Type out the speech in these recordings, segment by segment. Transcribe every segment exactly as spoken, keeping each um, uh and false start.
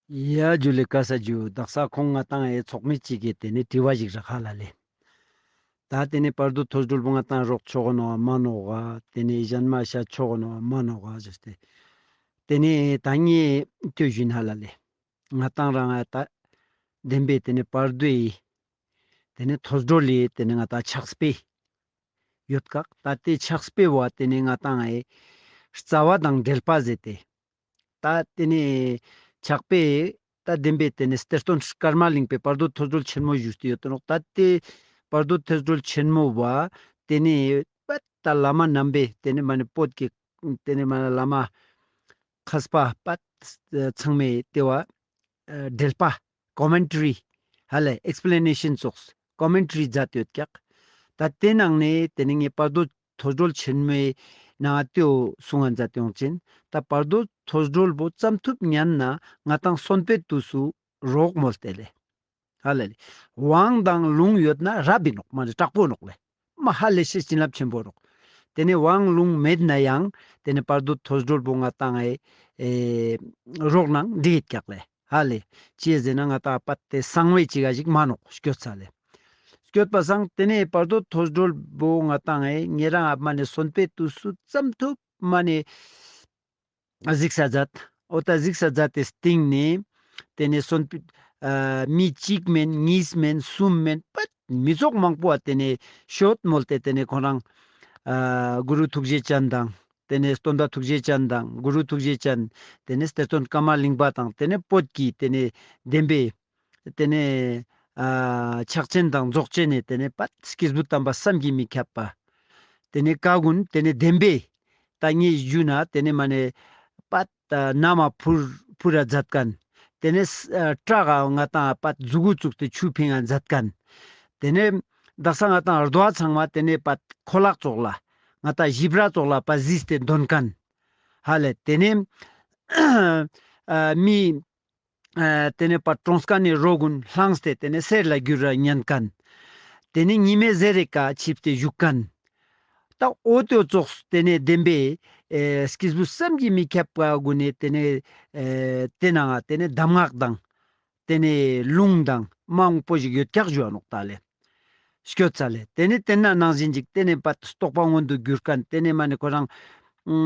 ཡ་ཇུ་ལེ། ཀ་ས་ཇུ། དག་ས་ཁོང་ང་ཏང་ཨེ་ཚོགས་མི་ཅིག་གི་ཏེ་ནེ་དྲི་བ་ཞིག་རག་ཧ་ལ་ལེ། ད་ཏེ་ནེ་བར་དོ་ཐོས་གྲོལ་བོ་ང་ཏང་རོགས་ཆོག་གོ་ནོག་ག་མན་ནོག་ག། ཏེ་ནེ་ཞན་མ་ཤད་ཆོག་གོ་ནོག་ག་མན་ནོག་ག་ཟེར་ཏེ། ཏེ་ནེ་ད་ངས་ལྟོས་ཞུ་ན་ཧ་ལ་ལེ། ང་ཏང་རང་ང་ད་བདེན་པའི་ཏེ་ནེ་བར་དོའི་ཏེ་ནེ་ཐོས་གྲོལ་ལི་ཏེ་ནེ་ང་ཏང་ཕྱག་དཔེ་ཡོད་ཀྱག། ད་ཏེ་ཕྱག་དཔེ་བོ་ཏེ་ནེ་ང་ཏང་ཨེ་རྩ་བ་དང་འགྲེལ་པ་ཟེར་ཏེ། ད་ཏེ་ནེ་ཕྱག་དཔེ་ད་བདེན་པའི་ཏེ་ནེ་གཏེར་སྟོན་ཀརྨ་གླིང་པའི་བར་དོ་ཐོས་གྲོལ་ཆེན་མོ་ཞུས་ཏེ་ཡོད་དོ་ནོག། ད་ཏེ་བར་དོ་ཐོས་གྲོལ་ཆེན་མོ་བོ་ཏེ་ནེ་པད་ད་བླ་མ་རྣམ་པའི་ཏེ་ནེ་མ་ནེ་བོད་ཀྱི་ཏེ་ནེ་མ་ནེ་བླ་མ་མཁས་པ་པད་ཚང་མའི་ཏེ་བོ་འགྲེལ་པ་ཀོ་མེན་ཊ་རི་ཧ་ལ་ལེ་ཨེགས་པི་ལེ་ནེ་ཤན་ཙོགས་ཀོ་མེན་ཊ་རི་མཛད་དེ་ཡོད་ཀྱག། ད་ཏེ་ནང་ནེ་ཏེ་ནེ་ངས་བར་དོ་ཐོས་གྲོལ་ཆེན་མོའི་ནང་ཏེ་བོ་གསུང་ང་མཛད་དེ་ཡོང་ཅན། ད་བར་དོ་ཐོས་གྲོལ་བོ་ཙམ་ཐུབ་ཉན་ན་ང་ཏང་གསོན་པོའི་དུས་སུ་རོགས་མོལ་ཏེ་ལེ། ཧ་ལ་ལེ། དབང་དང་ལུང་ཡོད་ན་རབ་ཨིན་ནོག། མ་ནེ་དྲག་པོ་ནོག་ལེ། མ་ཧ་ལས་ཤེས་བྱིན་རླབས་ཆེན་པོ་ནོག། ཏེ་ནེ་དབང་ལུང་མེད་ན་ཡང་ཏེ་ནེ་བར་དོ་ཐོས་གྲོལ་བོ་ང་ཏང་ཨེ་ཨེ་རོགས་ནང་འགྲིག་ཀྱག་ལེ། ཧ་ལེ། ཅི་ཟེར་ན་ང་ཏང་པད་ཏེ་གསང་བའི་ཅིག་ག་ཞིག་མན་ནོག་སྐྱོད་ས་ལེ། སྐྱོད་པ་སང་ཏེ་ནེ་བར་དོ་ཐོས་གྲོལ་བོ་ང་ཏང་ཨེ་ཉེ་རང་ཨ་མ་ནེ་གསོན་པོའི་དུས་སུ་ཙམ་ཐུབ་མ་ནེ་གཟིགས་ས་མཛད། འོ་ད་གཟིགས་ས་མཛད་དེ་སྟིང་ནེ་ཏེ་ནེ་གསོན་པོ་ཨ་མི་གཅིག་མན་གཉིས་མན་གསུམ་མན་པད་མི་ཚོགས་མང་པོ་ཨ་ཏེ་ནེ་ཤོད་མོལ་ཏེ་ཏེ་ནེ་ཁོ་རང་ཨ་གུ་རུ་ཐུགས་རྗེ་ཅན་དང་ཏེ་ནེ་སྟོན་པ་ཐུགས་རྗེ་ཅན་དང་གུ་རུ་ཐུགས་རྗེ་ཅན་ཏེ་ནེ་གཏེར་སྟོན་ཀརྨ་གླིང་པ་དང་ཏེ་ནེ་བོད་ཀྱི་ཏེ་ནེ་བདེན་པའི་ཏེ་ནེ་ཨ་ཕྱག་ཆེན་དང་རྫོགས་ཆེན་ནེ་ཏེ་ནེ་པད་སྐྱེས་བུ་དམ་པ་བསམ་གྱིས་མི་ཁྱབ་པ། ཏེ་ནེ་བཀའ་ཀུན་ཏེ་ནེ་བདེན་པའི་ད་ངས་ཞུས་ན་ཏེ་ནེ་མ་ནེ་པད་ན་མ་ཕུར་ཕུར་ར་མཛད་ཁན། ཏེ་ནེ་ཨ་བྲག་ག་ང་ཏང་པད་མཛུ་གུ་བཙུགས་ཏེ་ཆུ་ཕིང་ང་མཛད་ཁན། ཏེ་ནེ་དག་ས་ང་ཏང་རྡོ་ཚང་མ་ཏེ་ནེ་པད་ཁོ་ལག་ཙོགས་ལ་ང་ཏང་ཞིབ་ར་ཙོགས་ལ་པད་གཟིགས་ཏེ་འདོན་ཁན། ཧ་ལེ། ཏེ་ནེ་ཨ་མི་ཨ་ཏེ་ནེ་པད་གྲོངས་ཁན་ནི་རོ་ཀུན་ལངས་ཏེ་ཏེ་ནེ་གསེར་ལ་འགྱུར་ར་ཉན་ཁན། ཏེ་ནེ་ཉི་མའི་ཟེར་རེ་ཀ་ཆིབས་ཏེ་བཞུགས་ཁན། ད་འོ་ཏེ་ཙོགས་ཏེ་ནེ་བདེན་པའི་ཨེ་སྐྱེས་བུ་བསམ་གྱིས་མི་ཁྱབ་པ་ཀུན་ནེ་ཏེ་ནེ་ཨེ་ཏེ་ནང་ང་ཏེ་ནེ་གདམས་ངག་དང་ཏེ་ནེ་ལུང་དང་མང་པོ་ཞིག་ཡོད་ཀྱག་ཞུ་བ་ནོག་ད་ལེ། སྐྱོད་ས་ལེ། ཏེ་ནེ་ཏེ་ན་ནང་བཞིན་ཅིག་ཏེ་ནེ་པད་རྟོགས་པ་མངོན་དུ་གྱུར་ཁན་ཏེ་ནེ་མ་ནེ་ཁོ་རང་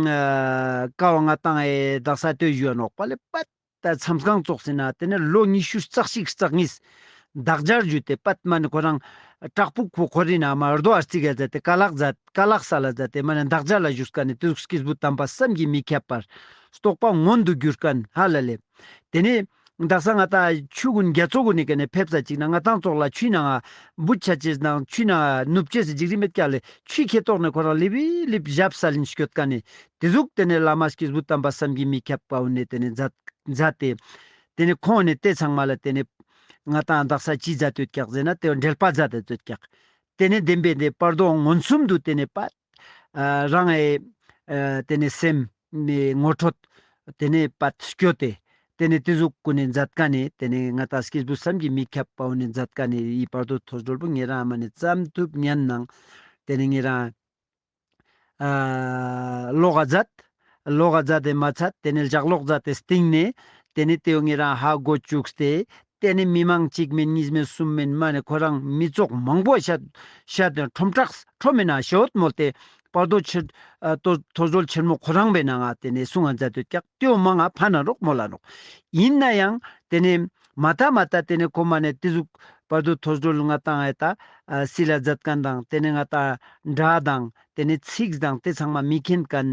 ཨ་ཀ་བ་ང་ཏང་ཨེ་དག་ས་ལྟོས་ཞུ་བ་ནོག་པ་ལེ། པད་ད་མཚམས་ཁང་ཙོགས་ཟེར་ན་ཏེ་ནེ་ལོ་ཉི་ཤུ་རྩ་གཅིག་རྩ་གཉིས་འདག་སྦྱར་ཞུས་ཏེ་པད་མ་ནེ་ཁོ་རང་བྲག་ཕུག་པོ་ཁོ་རི་ན་མ་རྡོ་ཨར་ཙིག་ག་མཛད་དེ་ཀ་ལག་མཛད་ཀ་ལག་ས་ལ་མཛད་དེ་མ་ནེ་འདག་སྦྱར་ལ་བཞུགས་ཁན་ནི་ཏེ་ཟུག་སྐྱེས་བུ་དམ་པ་བསམ་གྱིས་མི་ཁྱབ་པར་རྟོགས་པ་མངོན་དུ་གྱུར་ཁན་ཧ་ལ་ལེ། ཏེ་ནེ་དག་ས་ང་ཏང་ཆུ་ཀུན་རྒྱ་མཚོ་ཀུན་ནི་ཀ་ནེ་ཕེབས་ས་ཅིག་ན་ང་ཏང་ཙོགས་ལ་ཆུའི་ནང་ང་བུད་ཆ་ཅེས་དང་ཆུའི་ནང་ང་ནུབ་ཅེས་སི་འཇིགས་རི་མེད་ཀྱག་ལེ། ཆུའི་ཁེ་ཏོག་ནེ་ཁོ་རང་ལིབ་ལིབ་ཞབས་ས་ལིན་སྐྱོད་ཁན་ནི་ཏེ་ཟུག་ཏེ་ནེ་བླ་མ་སྐྱེས་བུ་དམ་པ་བསམ་གྱིས་མི་ཁྱབ་པ་འོ་ནེ་ཏེ་ནེ་མཛད་མཛད་དེ་ཏེ་ནེ་ཁོང་ནེ་ཏེ་ཚང་མ་ལ་ཏེ་ནེ་ང་ཏང་དག་ས་ཅི་མཛད་དེ་ཡོད་ཀྱག་ཟེར་ན་ཏེ་འགྲེལ་པ་མཛད་དེ་ཡོད་ཀྱག། ཏེ་ནེ་བདེན་པའི་ཏེ་བར་དོ་མངོན་སུམ་དུ་ཏེ་ནེ་པད་ཨ་རང་ཨེ་ཨ་ཏེ་ནེ་སེམས་ནེ་ངོ་འཕྲོད་ཏེ་ནེ་པད་སྐྱོད་དེ་ཏེ་ནེ་ཏེ་ཟུག་ཀུན་ནེ་མཛད་ཁན་ནི་ཏེ་ནེ་ང་ཏང་སྐྱེས་བུ་བསམ་གྱིས་མི་ཁྱབ་པ་འོ་ནེ་མཛད་ཁན་ནི་ཨི་བར་དོ་ཐོས་གྲོལ་བོ་ཉེ་རང་ཨ་མ་ནེ་ཙམ་ཐུབ་ཉན་ནང་ཏེ་ནེ་ཉེ་རང་ཨ་ལོག་ག་མཛད། ལོག་ག་མཛད་དེ་མ་ཚད་ཏེ་ནེ་ལྗགས་ལོག་མཛད་དེ་སྟིང་ནེ་ཏེ་ནེ་ཏེ་བོ་ཉེ་རང་ཧ་གོ་བཅུག་སྟེ་ཏེ་ནེ་མི་མང་གཅིག་མན་གཉིས་མན་གསུམ་མན་མ་ནེ་ཁོ་རང་མི་ཚོགས་མང་པོ་ཤད་ཤད་དེ་ཁྲོམ་བྲག་ཁྲོམ་མེ་ན་ཤོད་མོལ་ཏེ་བར་དོ་ཆེ་ཨ་ཐོས་ཐོས་གྲོལ་ཆེན་མོ་ཁོ་རང་བའི་ནང་ང་ཏེ་ནེ་གསུང་ང་མཛད་དེ་ཡོད་ཀྱག། ཏེ་བོ་མང་ང་ཕན་ན་རོགས་མོལ་ལ་ནོག། ཨིན་ན་ཡང་ཏེ་ནེ་མ་ད་མ་ད་ཏེ་ནེ་ཁོ་མ་ནེ་ཏེ་ཟུག་བར་དོ་ཐོས་གྲོལ་ང་ཏང་ཨེ་ད་ཨ་སིལ་ལ་མཛད་ཁན་དང་ཏེ་ནེ་ང་ཏང་སྒྲ་དང་ཏེ་ནེ་ཚིག་དང་ཏེ་ཚང་མ་མི་མཁྱེན་ཁན་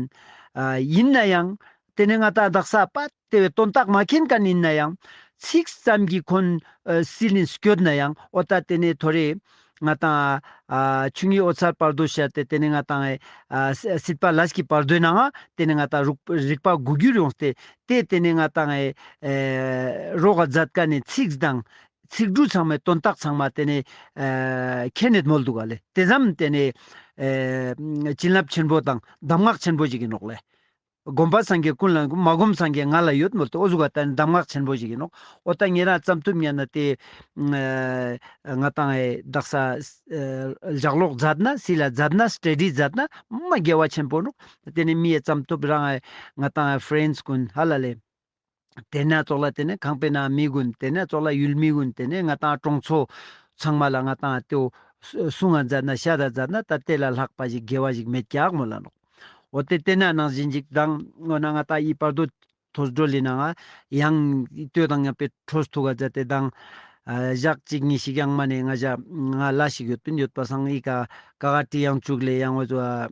ཨ་ཨིན་ན་ཡང་ཏེ་ནེ་ང་ཏང་དག་ས་པད་ཏེ་བོའི་དོན་དག་མ་མཁྱེན་ཁན་ཨིན་ན་ཡང་ཚིག་ཙམ་གྱི་ཁོང་ཨ་སིལ་ལིན་སྐྱོད་ན་ཡང་འོ་ད་ཏེ་ནེ་ཐོ་རེ་ང་ཏང་ཨ་ཆུ་གཉིས་འོད་གསལ་བར་དོ་ཤད་དེ་ཏེ་ནེ་ང་ཏང་ཨེ་ཨ་སྲིད་པ་ལས་ཀྱི་བར་དོའི་ནང་ང་ཏེ་ནེ་ང་ཏང་རིག་རིག་པ་དགུ་འགྱུར་ཡོངས་ཏེ་ཏེ་ཏེ་ནེ་ང་ཏང་ཨེ་ཨེ་རོགས་ག་མཛད་ཁན་ནི་ཚིག་དང་ཚིག་འབྲུ་ཚང་མའི་དོན་དག་ཚང་མ་ཏེ་ནེ་ཨེ་མཁྱེན་ནེ་མོལ་དུག་ག་ལེ། ཏེ་ཙམ་ཏེ་ནེ་ཨེ་བྱིན་རླབས་ཆེན་པོ་དང་གདམས་ངག་ཆེན་པོ་ཞིག་ཨིན་ནོག་ལེ། སྒོམ་པ་སངས་རྒྱས་ཀུན་ལ་མ་སྒོམ་སངས་རྒྱས་ང་ལ་ཡོད་མོལ་ཏེ་འོ་ཟུག་ག་ཏེ་ནེ་གདམས་ངག་ཆེན་པོ་ཞིག་ཨིན་ནོག། འོ་ད་ཉེ་རང་ཙམ་ཐུབ་ཉན་ན་ཏེ་ཨེ་ང་ཏང་ཨེ་དག་ས་ཨེ་ལྗགས་ཀློག་མཛད་ན་སིལ་ལ་མཛད་ན་སྟ་ཌི་མཛད་ན་མ་དགེ་བ་ཆེན་པོ་ནོག། ཏེ་ནེ་མི་ཡ་ཙམ་ཐུབ་རང་ཨེ་ང་ཏང་ཨེ་ཕྲེནཌ་ཀུན་ཧ་ལ་ལེ། ཏེ་ན་ཙོགས་ལ་ཏེ་ནེ་ཁང་པའི་ནང་མི་གུན་ཏེ་ནེ་ཙོགས་ལ་ཡུལ་མི་གུན་ཏེ་ནེ་ང་ཏང་གྲོང་ཚོ་ཚང་མ་ལ་ང་ཏང་ཏེའོ་སྲུང་ང་མཛད་ན་ཤད་ད་མཛད་ན་ད་ཏེ་ལ་ལྷག་པ་ཞིག་དགེ་བ་ཞིག་མེད་ཀྱག་མོལ་ལ་ནོག། འོ་ཏེ་ཏེ་ན་ནང་བཞིན་ཞིག་དང་འོ་ན་ང་ཏང་ཨི་བར་དོ་ཐོས་གྲོལ་ལི་ནང་ང་ཡང་ལྟོས་དང་ཡང་པའི་འཕྲོ་མཐུད་ཀ་མཛད་དེ་དང་ཨ་ཞག་གཅིག་གཉིས་ཤིག་ཡང་མ་ནེ་ང་ཞ་ང་ལ་ཞིག་ཡོད་པིན། ཡོད་པ་སང་ཨི་ཀ་ཀ་ག་ཏི་ཡང་བཅུག་ལེ་ཡང་འོ་ཙོ་ཨ་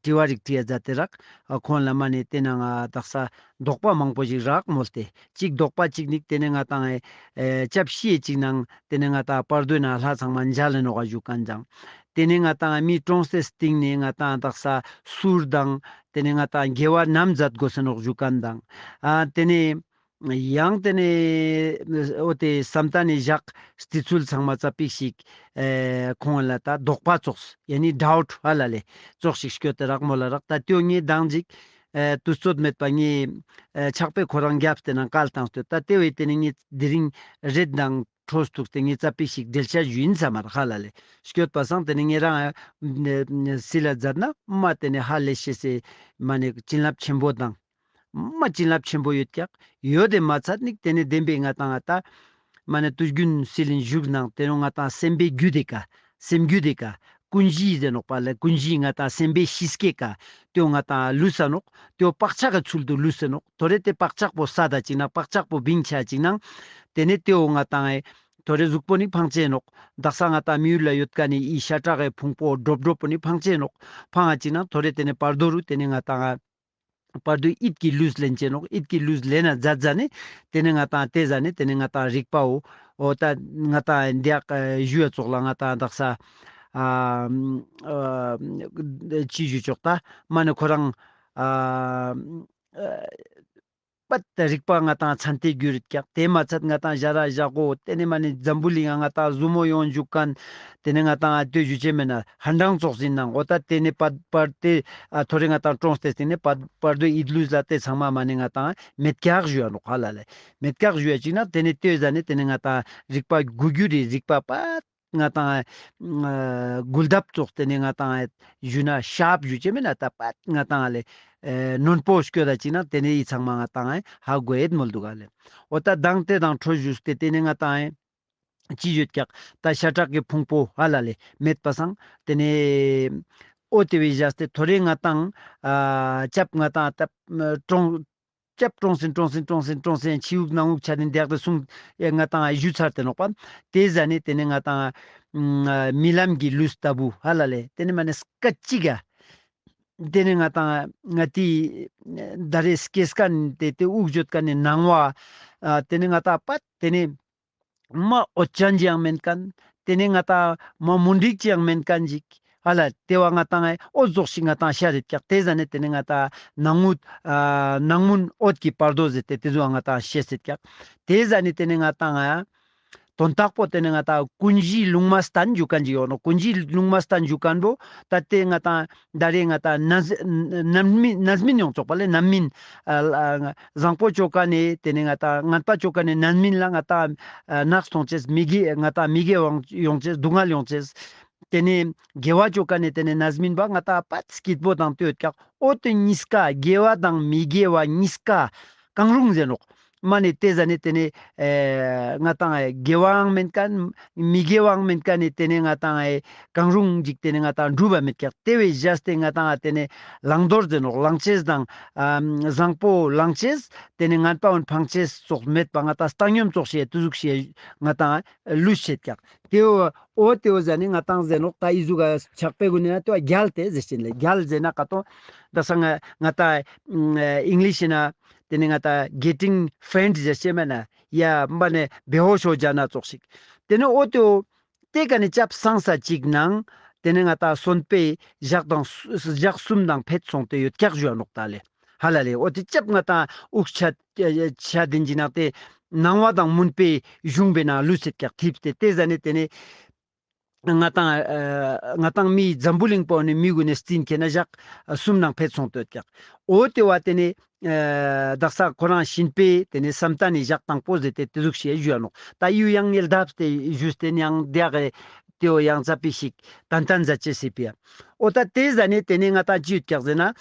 དྲི་བ་རིག་དྲི་ཡ་མཛད་དེ་རག། ཨ་ཁོང་ལ་མ་ནེ་ཏེ་ནང་ང་དག་ས་དོགས་པ་མང་པོ་ཞིག་རག་མོལ་ཏེ། གཅིག་དོགས་པ་གཅིག་ནི་ཏེ་ནེ་ང་ཏང་ཨེ་ཨེ་སྐྱབས་ཤི་ཡེ་གཅིག་ནང་ཏེ་ནེ་ང་ཏང་བར་དོའི་ནང་ལྷ་ཚང་མ་མཇལ་ལེ་ནོག་ག་ཞུ་ཁན་ཙང་། ཏེ་ནེ་ང་ཏང་མི་གྲོངས་ཏེ་སྟིང་ནེ་ང་ཏང་དག་ས་གསུར་དང་ཏེ་ནེ་ང་ཏང་དགེ་བ་ནམ་མཛད་དགོས་ས་ནོག་ཞུ་ཁན་དང་། ཨ་ཏེ་ནེ་ཡང་ཏེ་ནེ་འོ་ཏེ་བསམ་གཏན་ནི་ཞག་སྟེ་ཚུལ་ཚང་མ་ཙ་པིག་ཞིག་ཨེ་ཁོང་ལ་ད་དོགས་པ་ཙོགས་ཡ་ནི་ཌའུཊ་ཧ་ལ་ལེ་ཙོགས་ཤིག་སྐྱོད་དེ་རག་མོལ་ལ་རག། ད་ཏེའོ་ངས་དང་ཅིག་ཨེ་དུས་ཚོད་མེད་པ་ངས་ཨེ་ཕྱག་དཔེ་ཁོ་རང་རྒྱབ་སྟེ་ནང་བཀལ་བཏང་སྟེ་ད་ཏེ་བས་ཏེ་ནེ་ངས་དེ་རིང་རེད་དང་འཕྲོ་མཐུད་དེ་ངས་ཙ་པིག་ཞིག་འགྲེལ་བཤད་ཞུ་ཡིན་ས་མ་རག་ཧ་ལ་ལེ། སྐྱོད་པ་སང་ཏེ་ནེ་ངས་རང་ཨེ་སི་ལ་མཛད་ན་མ་ཏེ་ནེ་ཧ་ལས་ཤེས་སེ་མ་ནེ་བྱིན་རླབས་ཆེན་པོ་དང་། མ་བྱིན་རླབས་ཆེན་པོ་ཡོད་ཀྱག། ཡོད་དེ་མ་ཚད་ནི་ཏེ་ནེ་བདེན་པའི་ང་ཏང་ང་ད་མ་ནེ་དུས་རྒྱུན་སི་ལིན་བཞུགས་ནང་ཏེ་ནོ་ང་ཏང་སེམས་པའི་རྒྱུད་དེ་ཀ་སེམས་རྒྱུད་དེ་ཀ་ཀུན་གཞི་ཟེར་ནོག་པ་ལེ། ཀུན་གཞི་ང་ཏང་སེམས་པའི་གཤིས་ཀའི་ཀ་ཏེའོ་ང་ཏང་ལུས་ས་ནོག། ཏེའོ་བག་ཆགས་ཀྱི་ཚུལ་དུ་ལུས་ས་ནོག། ཐོ་རེ་ཏེ་བག་ཆགས་པོ་ས་ད་ཅིག་ན་བག་ཆགས་པོ་བིང་ཆ་ཅིག་ནང་ཏེ་ནེ་ཏེའོ་ང་ཏང་ཨེ་ཐོ་རེ་གཟུགས་པོ་ནི་ཕང་ཅེས་ནོག། དག་ས་ང་ཏང་མི་ཡུལ་ལ་ཡོད་ཁན་ནི་ཨི་ཤ་ཁྲག་གི་ཕུང་པོ་འགྲོབ་འགྲོབ་པོ་ནི་ཕང་ཅེས་ནོག། ཕང་ང་ཅིག་ན་ཐོ་རེ་ཏེ་ནེ་བར་དོ་རུ་ཏེ་ནེ་ང་ཏང་ཨ་བར་དོ་ཡིད་ཀྱི་ལུས་ལེན་ཅེས་ནོག། ཡིད་ཀྱི་ལུས་ལེན་ན་མཛད་ཟ་ནེ་ཏེ་ནེ་ང་ཏང་ཏེ་ཟ་ནེ་ཏེ་ནེ་ང་ཏང་རིག་པའོ། འོ་ད་ང་ཏང་འདི་ཡག་ཞུ་ཡ་ཙོགས་ལ་ང་ཏང་དག་ས་ཨ་ཨ་ཅི་ཞུ་ཆོག་ད་མ་ནེ་ཁོ་རང་ཨ་ཨ་པད་རིག་པ་ང་ཏང་ཚན་ཏེ་གྱུར་ཀྱག། ཏེ་མ་ཚད་ང་ཏང་ཞ་ར་ཞ་གོ་ཏེ་ནེ་མ་ནེ་འཛམ་བུ་གླིང་ང་ང་ཏང་ཟུ་མོ་ཡོང་འཇུག་ཁན་ཏེ་ནེ་ང་ཏང་ཨ་ཏེ་ཞུ་ཅེས་མེད་ན་ཧན་ཏང་ཙོགས་ཡིན་ནང་འོ་ད་ཏེ་ནེ་པར་པར་ཏེ་ཨ་ཐོ་རེ་ང་ཏང་གྲོངས་ཏེ་སྟིང་ནེ་བར་བར་དོ་ཡིད་ལུས་ལ་ཏེ་ཚང་མ་མ་ནེ་ང་ཏང་མེད་ཀྱག་ཞུ་ཡ་ནོག་ཧ་ལ་ལེ། མེད་ཀྱག་ཞུ་ཡ་ཅིག་ན་ཏེ་ནེ་ལྟོས་ཟ་ནེ་ཏེ་ནེ་ང་ཏང་རིག་པ་གུ་གྱུར་རི་རིག་པ་པད་ང་ཏང་ཨ་གུལ་དབ་ཙོགས་ཏེ་ནེ་ང་ཏང་ཨ་ཞུ་ན་ཤརཔ་ཞུ་ཅེས་མེད་ན་ད་པད་ང་ཏང་ཨ་ལེ་ཨེ་ནོན་པོ་སྐྱོད་ད་ཅིག་ན་ཏེ་ནེ་ཨི་ཚང་མ་ང་ཏང་ཨ་ཧ་གོ་ཡེད་མོལ་འདུག་ག་ལེ། འོ་ད་དང་ཏེ་དང་འཕྲོ་ཞུས་ཏེ་ཏེ་ནེ་ང་ཏང་ཨ་ཅི་ཡོད་ཀྱག་ད་ཤ་ཁྲག་གི་ཕུང་པོ་ཧ་ལ་ལེ་མེད་པ་སང་ཏེ་ནེ་འོ་ཏེ་བས་བཞག་སྟེ་ཐོ་རེ་ང་ཏང་ཨ་སྐྱབས་ང་ཏང་ད་གྲོངས་སྐྱབས་གྲོངས་སིན་གྲོངས་སིན་གྲོངས་སིན་གྲོངས་སིན་ཕྱི་དབུགས་ནང་དབུགས་ཆ་ནེ་འདི་ཡག་ཏེ་གསུངས་ཡ་ང་ཏང་ཞུ་ཚར་ཏེ་ནོག་པ། ཏེ་ཟ་ནེ་ཏེ་ནེ་ང་ཏང་ཨ་རྨི་ལམ་གྱི་ལུས་ལྟ་བུ་ཧ་ལ་ལེ་ཏེ་ནེ་མ་ནེ་སྐད་ཅིག་ག་ཏེ་ནེ་ང་ཏང་ང་ཏི་ད་རེ་སྐྱེས་ཁན་ཏེ་ཏེ་དབུགས་བརྗོད་ཁན་ནི་སྣང་བ་ཨ་ཏེ་ནེ་ང་ཏང་པད་ཏེ་ནེ་མ་འོད་ཅན་ཅིག་ཡང་མེན་ཁན། ཏེ་ནེ་ང་ཏང་མ་མུན་དིག་ཅིག་ཡང་མེན་ཁན་ཅིག་ཧ་ལ་ལེ། ཏེ་བ་ང་ཏང་ཨེ་འོ་ཙོགས་ཤིག་ང་ཏང་ཤར་རེད་ཀྱག། ཏེ་ཟ་ནེ་ཏེ་ནེ་ང་ཏང་ནང་མུན་ཨ་ནང་མུན་འོད་ཀྱི་བར་དོ་ཟེར་ཏེ་ཏེ་ཟུག་ང་ཏང་ཤེས་རེད་ཀྱག། ཏེ་ཟ་ནེ་ཏེ་ནེ་ང་ཏང་ཨ་དོན་དག་པོ་ཏེ་ནེ་ང་ཏང་ཀུན་གཞིའི་ལུང་མ་བསྟན་ཞུ་ཁན་ཅིག་ཡོད་ནོག། ཀུན་གཞིའི་ལུང་མ་བསྟན་ཞུ་ཁན་བོ་ད་ཏེ་ང་ཏང་ད་རེ་ང་ཏང་རྣམ་རྣམ་སྨིན་རྣམ་སྨིན་ཡོང་ཙོགས་པ་ལེ། རྣམ་སྨིན་ཨ་ཨ་བཟང་པོ་ཅོ་ཁན་ནི་ཏེ་ནེ་ང་ཏང་ངན་པ་ཅོ་ཁན་ནི་རྣམ་སྨིན་ལ་ང་ཏང་ཨ་ནག་སོང་ཅེས་མི་དགེ་ང་ཏང་མི་དགེ་བ་ཡོང་ཅེས་སྡུག་བསྔལ་ཡོང་ཅེས། ཏེ་ནེ་དགེ་བ་ཅོ་ཁན་ནི་ཏེ་ནེ་རྣམ་སྨིན་པ་ང་ཏང་པད་སྐྱིད་པོ་དང་ལྟོས་ཀྱག། འོ་ཏེ་གཉིས་ཀ་དགེ་བ་དང་མི་དགེ་བ་གཉིས་ཀ་གང་རུང་ཟེར་ནོག། མ་ནེ་ཏེ་ཟ་ནེ་ཏེ་ནེ་ཨེ་ང་ཏང་ཨེ་དགེ་བའང་མེན་ཁན་མི་དགེ་བའང་མེན་ཁན་ནི་ཏེ་ནེ་ང་ཏང་ཨེ་གང་རུང་ཅིག་ཏེ་ནེ་ང་ཏང་འགྲུབ་པ་མེད་ཀྱག། ཏེ་བས་བཞག་སྟེ་ང་ཏང་ཨ་ཏེ་ནེ་བླང་དོར་ཟེར་ནོག། བླང་ཅེས་དང་ཨ་བཟང་པོ་བླང་ཅེས་ཏེ་ནེ་ངན་པ་འོན་ཕང་ཅེས་ཙོགས་མེད་པ་ང་ཏང་བཏང་སྙོམས་ཙོགས་ཤིག་ཏེ་ཟུག་ཤིག་ང་ཏང་ལུས་ཤེད་ཀྱག། ཏེ་བོ་འོ་ཏེ་བོ་ཟ་ནེ་ང་ཏང་ཟེར་ནོག། ད་ཨི་ཟུག་ག་ཕྱག་དཔེ་གུན་ནི་ན་ཏེ་བ་རྒྱལ་ཏེ་ཟེར་ཅེན་ལེ། རྒྱལ་ཟེར་ན་ཀ་ཏོ་ད་ས་ང་ང་ཏང་ཨིང་ལིཤ་ན་ཏེ་ནེ་ང་ཏང་གེ་ཊིང་ཕེནཊ་ཟེར་ཅེས་མེད་ན་ཡ་མ་ནེ་བེ་ཧོཤ་ཧོ་ཇ་ན་ཙོགས་ཤིག། ཏེ་ནེ་འོ་ཏེ་བོ་ཏེ་ཀ་ནེ་སྐྱབས་སངས་ས་ཅིག་ནང་ཏེ་ནེ་ང་ཏང་གསོན་པོའི་ཞག་དང་ཞག་གསུམ་དང་ཕེད་སོང་སྟེ་ཡོད་ཀྱག་ཞུ་བ་ནོག་ད་ལེ། ཧ་ལ་ལེ། འོ་ཏེ་སྐྱབས་ང་ཏང་དབུགས་ཆད་ཆད་དེན་ཅིག་ནང་ཏེ་སྣང་བ་དང་མུན་པའི་གཞུང་པའི་ནང་ལུས་སེད་ཀྱག་ཐིབས་ཏེ་ཏེ་ཟ་ནེ་ཏེ་ནེ་ང་ཏང་ཨ་ང་ཏང་མི་འཛམ་བུ་གླིང་པོ་ནི་མི་གུན་ནི་སྟིང་ཁེ་ན་ཞག་གསུམ་ནང་ཕེད་སོང་སྟེ་ཡོད་ཀྱག། འོ་ཏེ་བ་ཏེ་ནེ་ཨ་དག་ས་ཁོ་རང་གཤིན་པོའི་ཏེ་ནེ་བསམ་གཏན་ནི་ཞག་དང་པོ་ཟེར་ཏེ་ཏེ་ཟུག་ཤིག་ཞུ་ཡ་ནོག། ད་ཡུ་ཡང་ངེ་ལྡབས་ཏེ་ཞུས་ཏེ་ནི་ཡང་དེ་ཡག་གི་ཏེ་བོ་ཡང་ཙ་པིག་ཞིག་ཏན་ཏན་ཛད་ཅེས་སི་ཕི་ཡ། འོ་ད་ཏེ་ཟ་ནེ་ཏེ་ནེ་ང་ཏང་ཅི་ཡོད་ཀྱག་ཟེར་ན།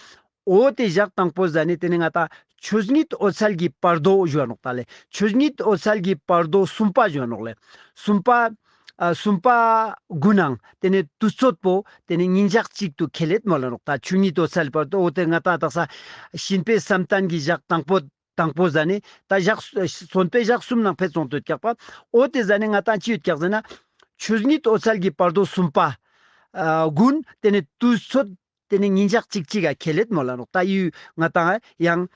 འོ་ཏེ་ཞག་དང་པོ་ཟ་ནེ་ཏེ་ནེ་ང་ཏང་ ཆོས་ཉིད་འོད་གསལ་གྱི་བར་དོ་ཞུ་བ་ནོག་ད་ལེ། ཆོས་ཉིད་འོད་གསལ་གྱི་བར་དོ་གསུམ་པ་ཞུ་བ་ནོག་ལེ། གསུམ་པ། ཨ་གསུམ་པ་གུན་ནང་ཏེ་ནེ་དུས་ཚོད་པོ་ཏེ་ནེ་ཉིན་ཞག་གཅིག་ཏུ་ཁེལ་ལེད་མོལ་ལ་ནོག། ད་ཆོས་ཉིད་འོད་གསལ་བར་དོ་འོ་ཏེ་ང་ཏང་དག་ས་གཤིན་པའི་བསམ་གཏན་གྱི་ཞག་དང་པོ་དང་པོ་ཟ་ནེ་ད་ཞག་གསོན་པའི་ཞག་གསུམ་ནང་ཕེད་སོང་སྟེ་ཡོད་ཀྱག་པ། འོ་ཏེ་ཟ་ནེ་ང་ཏང་ཅི་ཡོད་ཀྱག་ཟེར་ན། ཆོས་ཉིད་འོད་གསལ་གྱི་བར་དོ་གསུམ་པ་ཨ་གུན་ཏེ་ནེ་དུས་ཚོད་ཏེ་ནེ་ཉིན་ཞག་གཅིག་གཅིག་ག་ཁེལ་ལེད་མོལ་ལ་ནོག། ད་ཡུ་ང་ཏང་ཡང་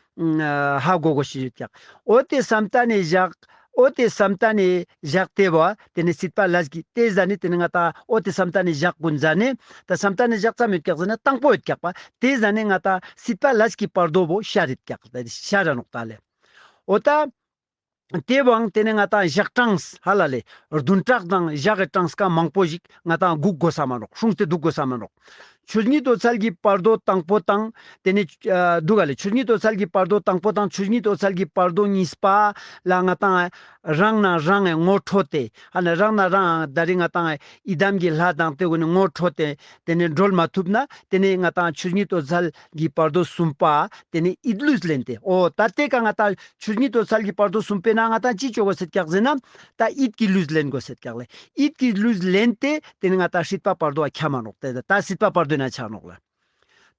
ཧ་གོ་གོས་ཤེས་ཡོད་ཀྱག། འོ་ཏེ་བསམ་གཏན་ནི་ཞག། འོ་ཏེ་བསམ་གཏན་ནི་ཞག་ཏེ་བོ་ཏེ་ནེ་སྲིད་པ་ལས་ཀྱི་ཏེ་ཟ་ནེ་ཏེ་ནེ་ང་ཏང་འོ་ཏེ་བསམ་གཏན་ནི་ཞག་གུན་ཟ་ནེ་ད་བསམ་གཏན་ནི་ཞག་ཙམ་ཡོད་ཀྱག་ཟེར་ན་དང་པོ་ཡོད་ཀྱག་པ། ཏེ་ཟ་ནེ་ང་ཏང་སྲིད་པ་ལས་ཀྱི་བར་དོ་བོ་ཤར་རེད་ཀྱག་ཤར་ར་ནོག་ད་ལེ། འོ་ད། ཏེ་བོའང་ཏེ་ནེ་ང་ཏང་ཞག་གྲངས་ཧ་ལ་ལེ། བདུན་ཕྲག་དང་ཞག་གི་གྲངས་ཀ་མང་པོ་ཞིག་ང་ཏང་སྒུག་དགོས་ས་མ་ནོག། སྲུང་སྟེ་འདུག་དགོས་ས་མ་ནོག། ཆོས་ཉིད་འོད་གསལ་གྱི་བར་དོ་དང་པོ་དང་ཏེ་ནེ་ཨ་འདུག་ག་ལེ། ཆོས་ཉིད་འོད་གསལ་གྱི་བར་དོ་དང་པོ་དང་ཆོས་ཉིད་འོད་གསལ་གྱི་བར་དོ་གཉིས་པ་ལ་ང་ཏང་རང་ན་རང་ངི་ངོ་འཕྲོད་དེ་ཧ་ལ་རང་ན་རང་ད་རིང་ང་ཏང་ཡི་དམ་གྱི་ལྷ་དང་ཏེ་གུན་ནི་ངོ་འཕྲོད་དེ་ཏེ་ནེ་གྲོལ་མ་ཐུབ་ན་ཏེ་ནེ་ང་ཏང་ཆོས་ཉིད་འོད་གསལ་གྱི་བར་དོ་གསུམ་པ་ཏེ་ནེ་ཡིད་ལུས་ལེན་ཏེ་འོ་ད་ཏེ་ཀ་ང་ཏང་ཆོས་ཉིད་འོད་གསལ་གྱི་བར་དོ་གསུམ་པའི་ནང་ང་ཏང་ཅི་ཅོ་གོས་ཤེས་ཀྱག་ཟེར་ན། ད་ཡིད་ཀྱི་ལུས་ལེན་གོས་ཤེས་ཀྱག་ལེ། ཡིད་ཀྱི་ལུས་ལེན་ཏེ་ཏེ་ནེ་ང་ཏང་སྲིད་པ་བར་དོ་བ་ཁྱབ་མ་ནོག། ཏེ་ད་སྲིད་པ་བར་དོའི་ནང་ཆ་ནོག་ལེ།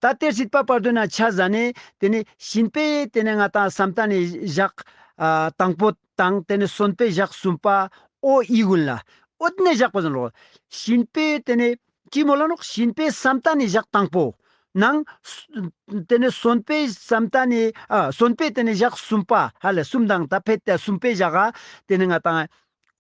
ད་ཏེ་སྲིད་པ་བར་དོའི་ནང་ཆ་ཟ་ནེ་ཏེ་ནེ་གཤིན་པའི་ཏེ་ནེ་ང་ཏང་བསམ་གཏན་ནི་ཞག་ཨ་དང་པོ་དང་ཏེ་ནེ་གསོན་པའི་ཞག་གསུམ་པ་འོ་འི་གུན་ལ་འོ་ཏེ་ནེ་ཞག་པོ་ཟེར་ནོག། གཤིན་པའི་ཏེ་ནེ་ཅི་མོལ་ལ་ནོག། གཤིན་པའི་བསམ་གཏན་ནི་ཞག་དང་པོ་ནང་ཏེ་ནེ་གསོན་པའི་བསམ་གཏན་ནི་ཨ་གསོན་པའི་ཏེ་ནེ་ཞག་གསུམ་པ་ཧ་ལ་གསུམ་དང་ད་ཕེད་དེ་གསུམ་པའི་ཞག་ག་ཏེ་ནེ་ང་ཏང་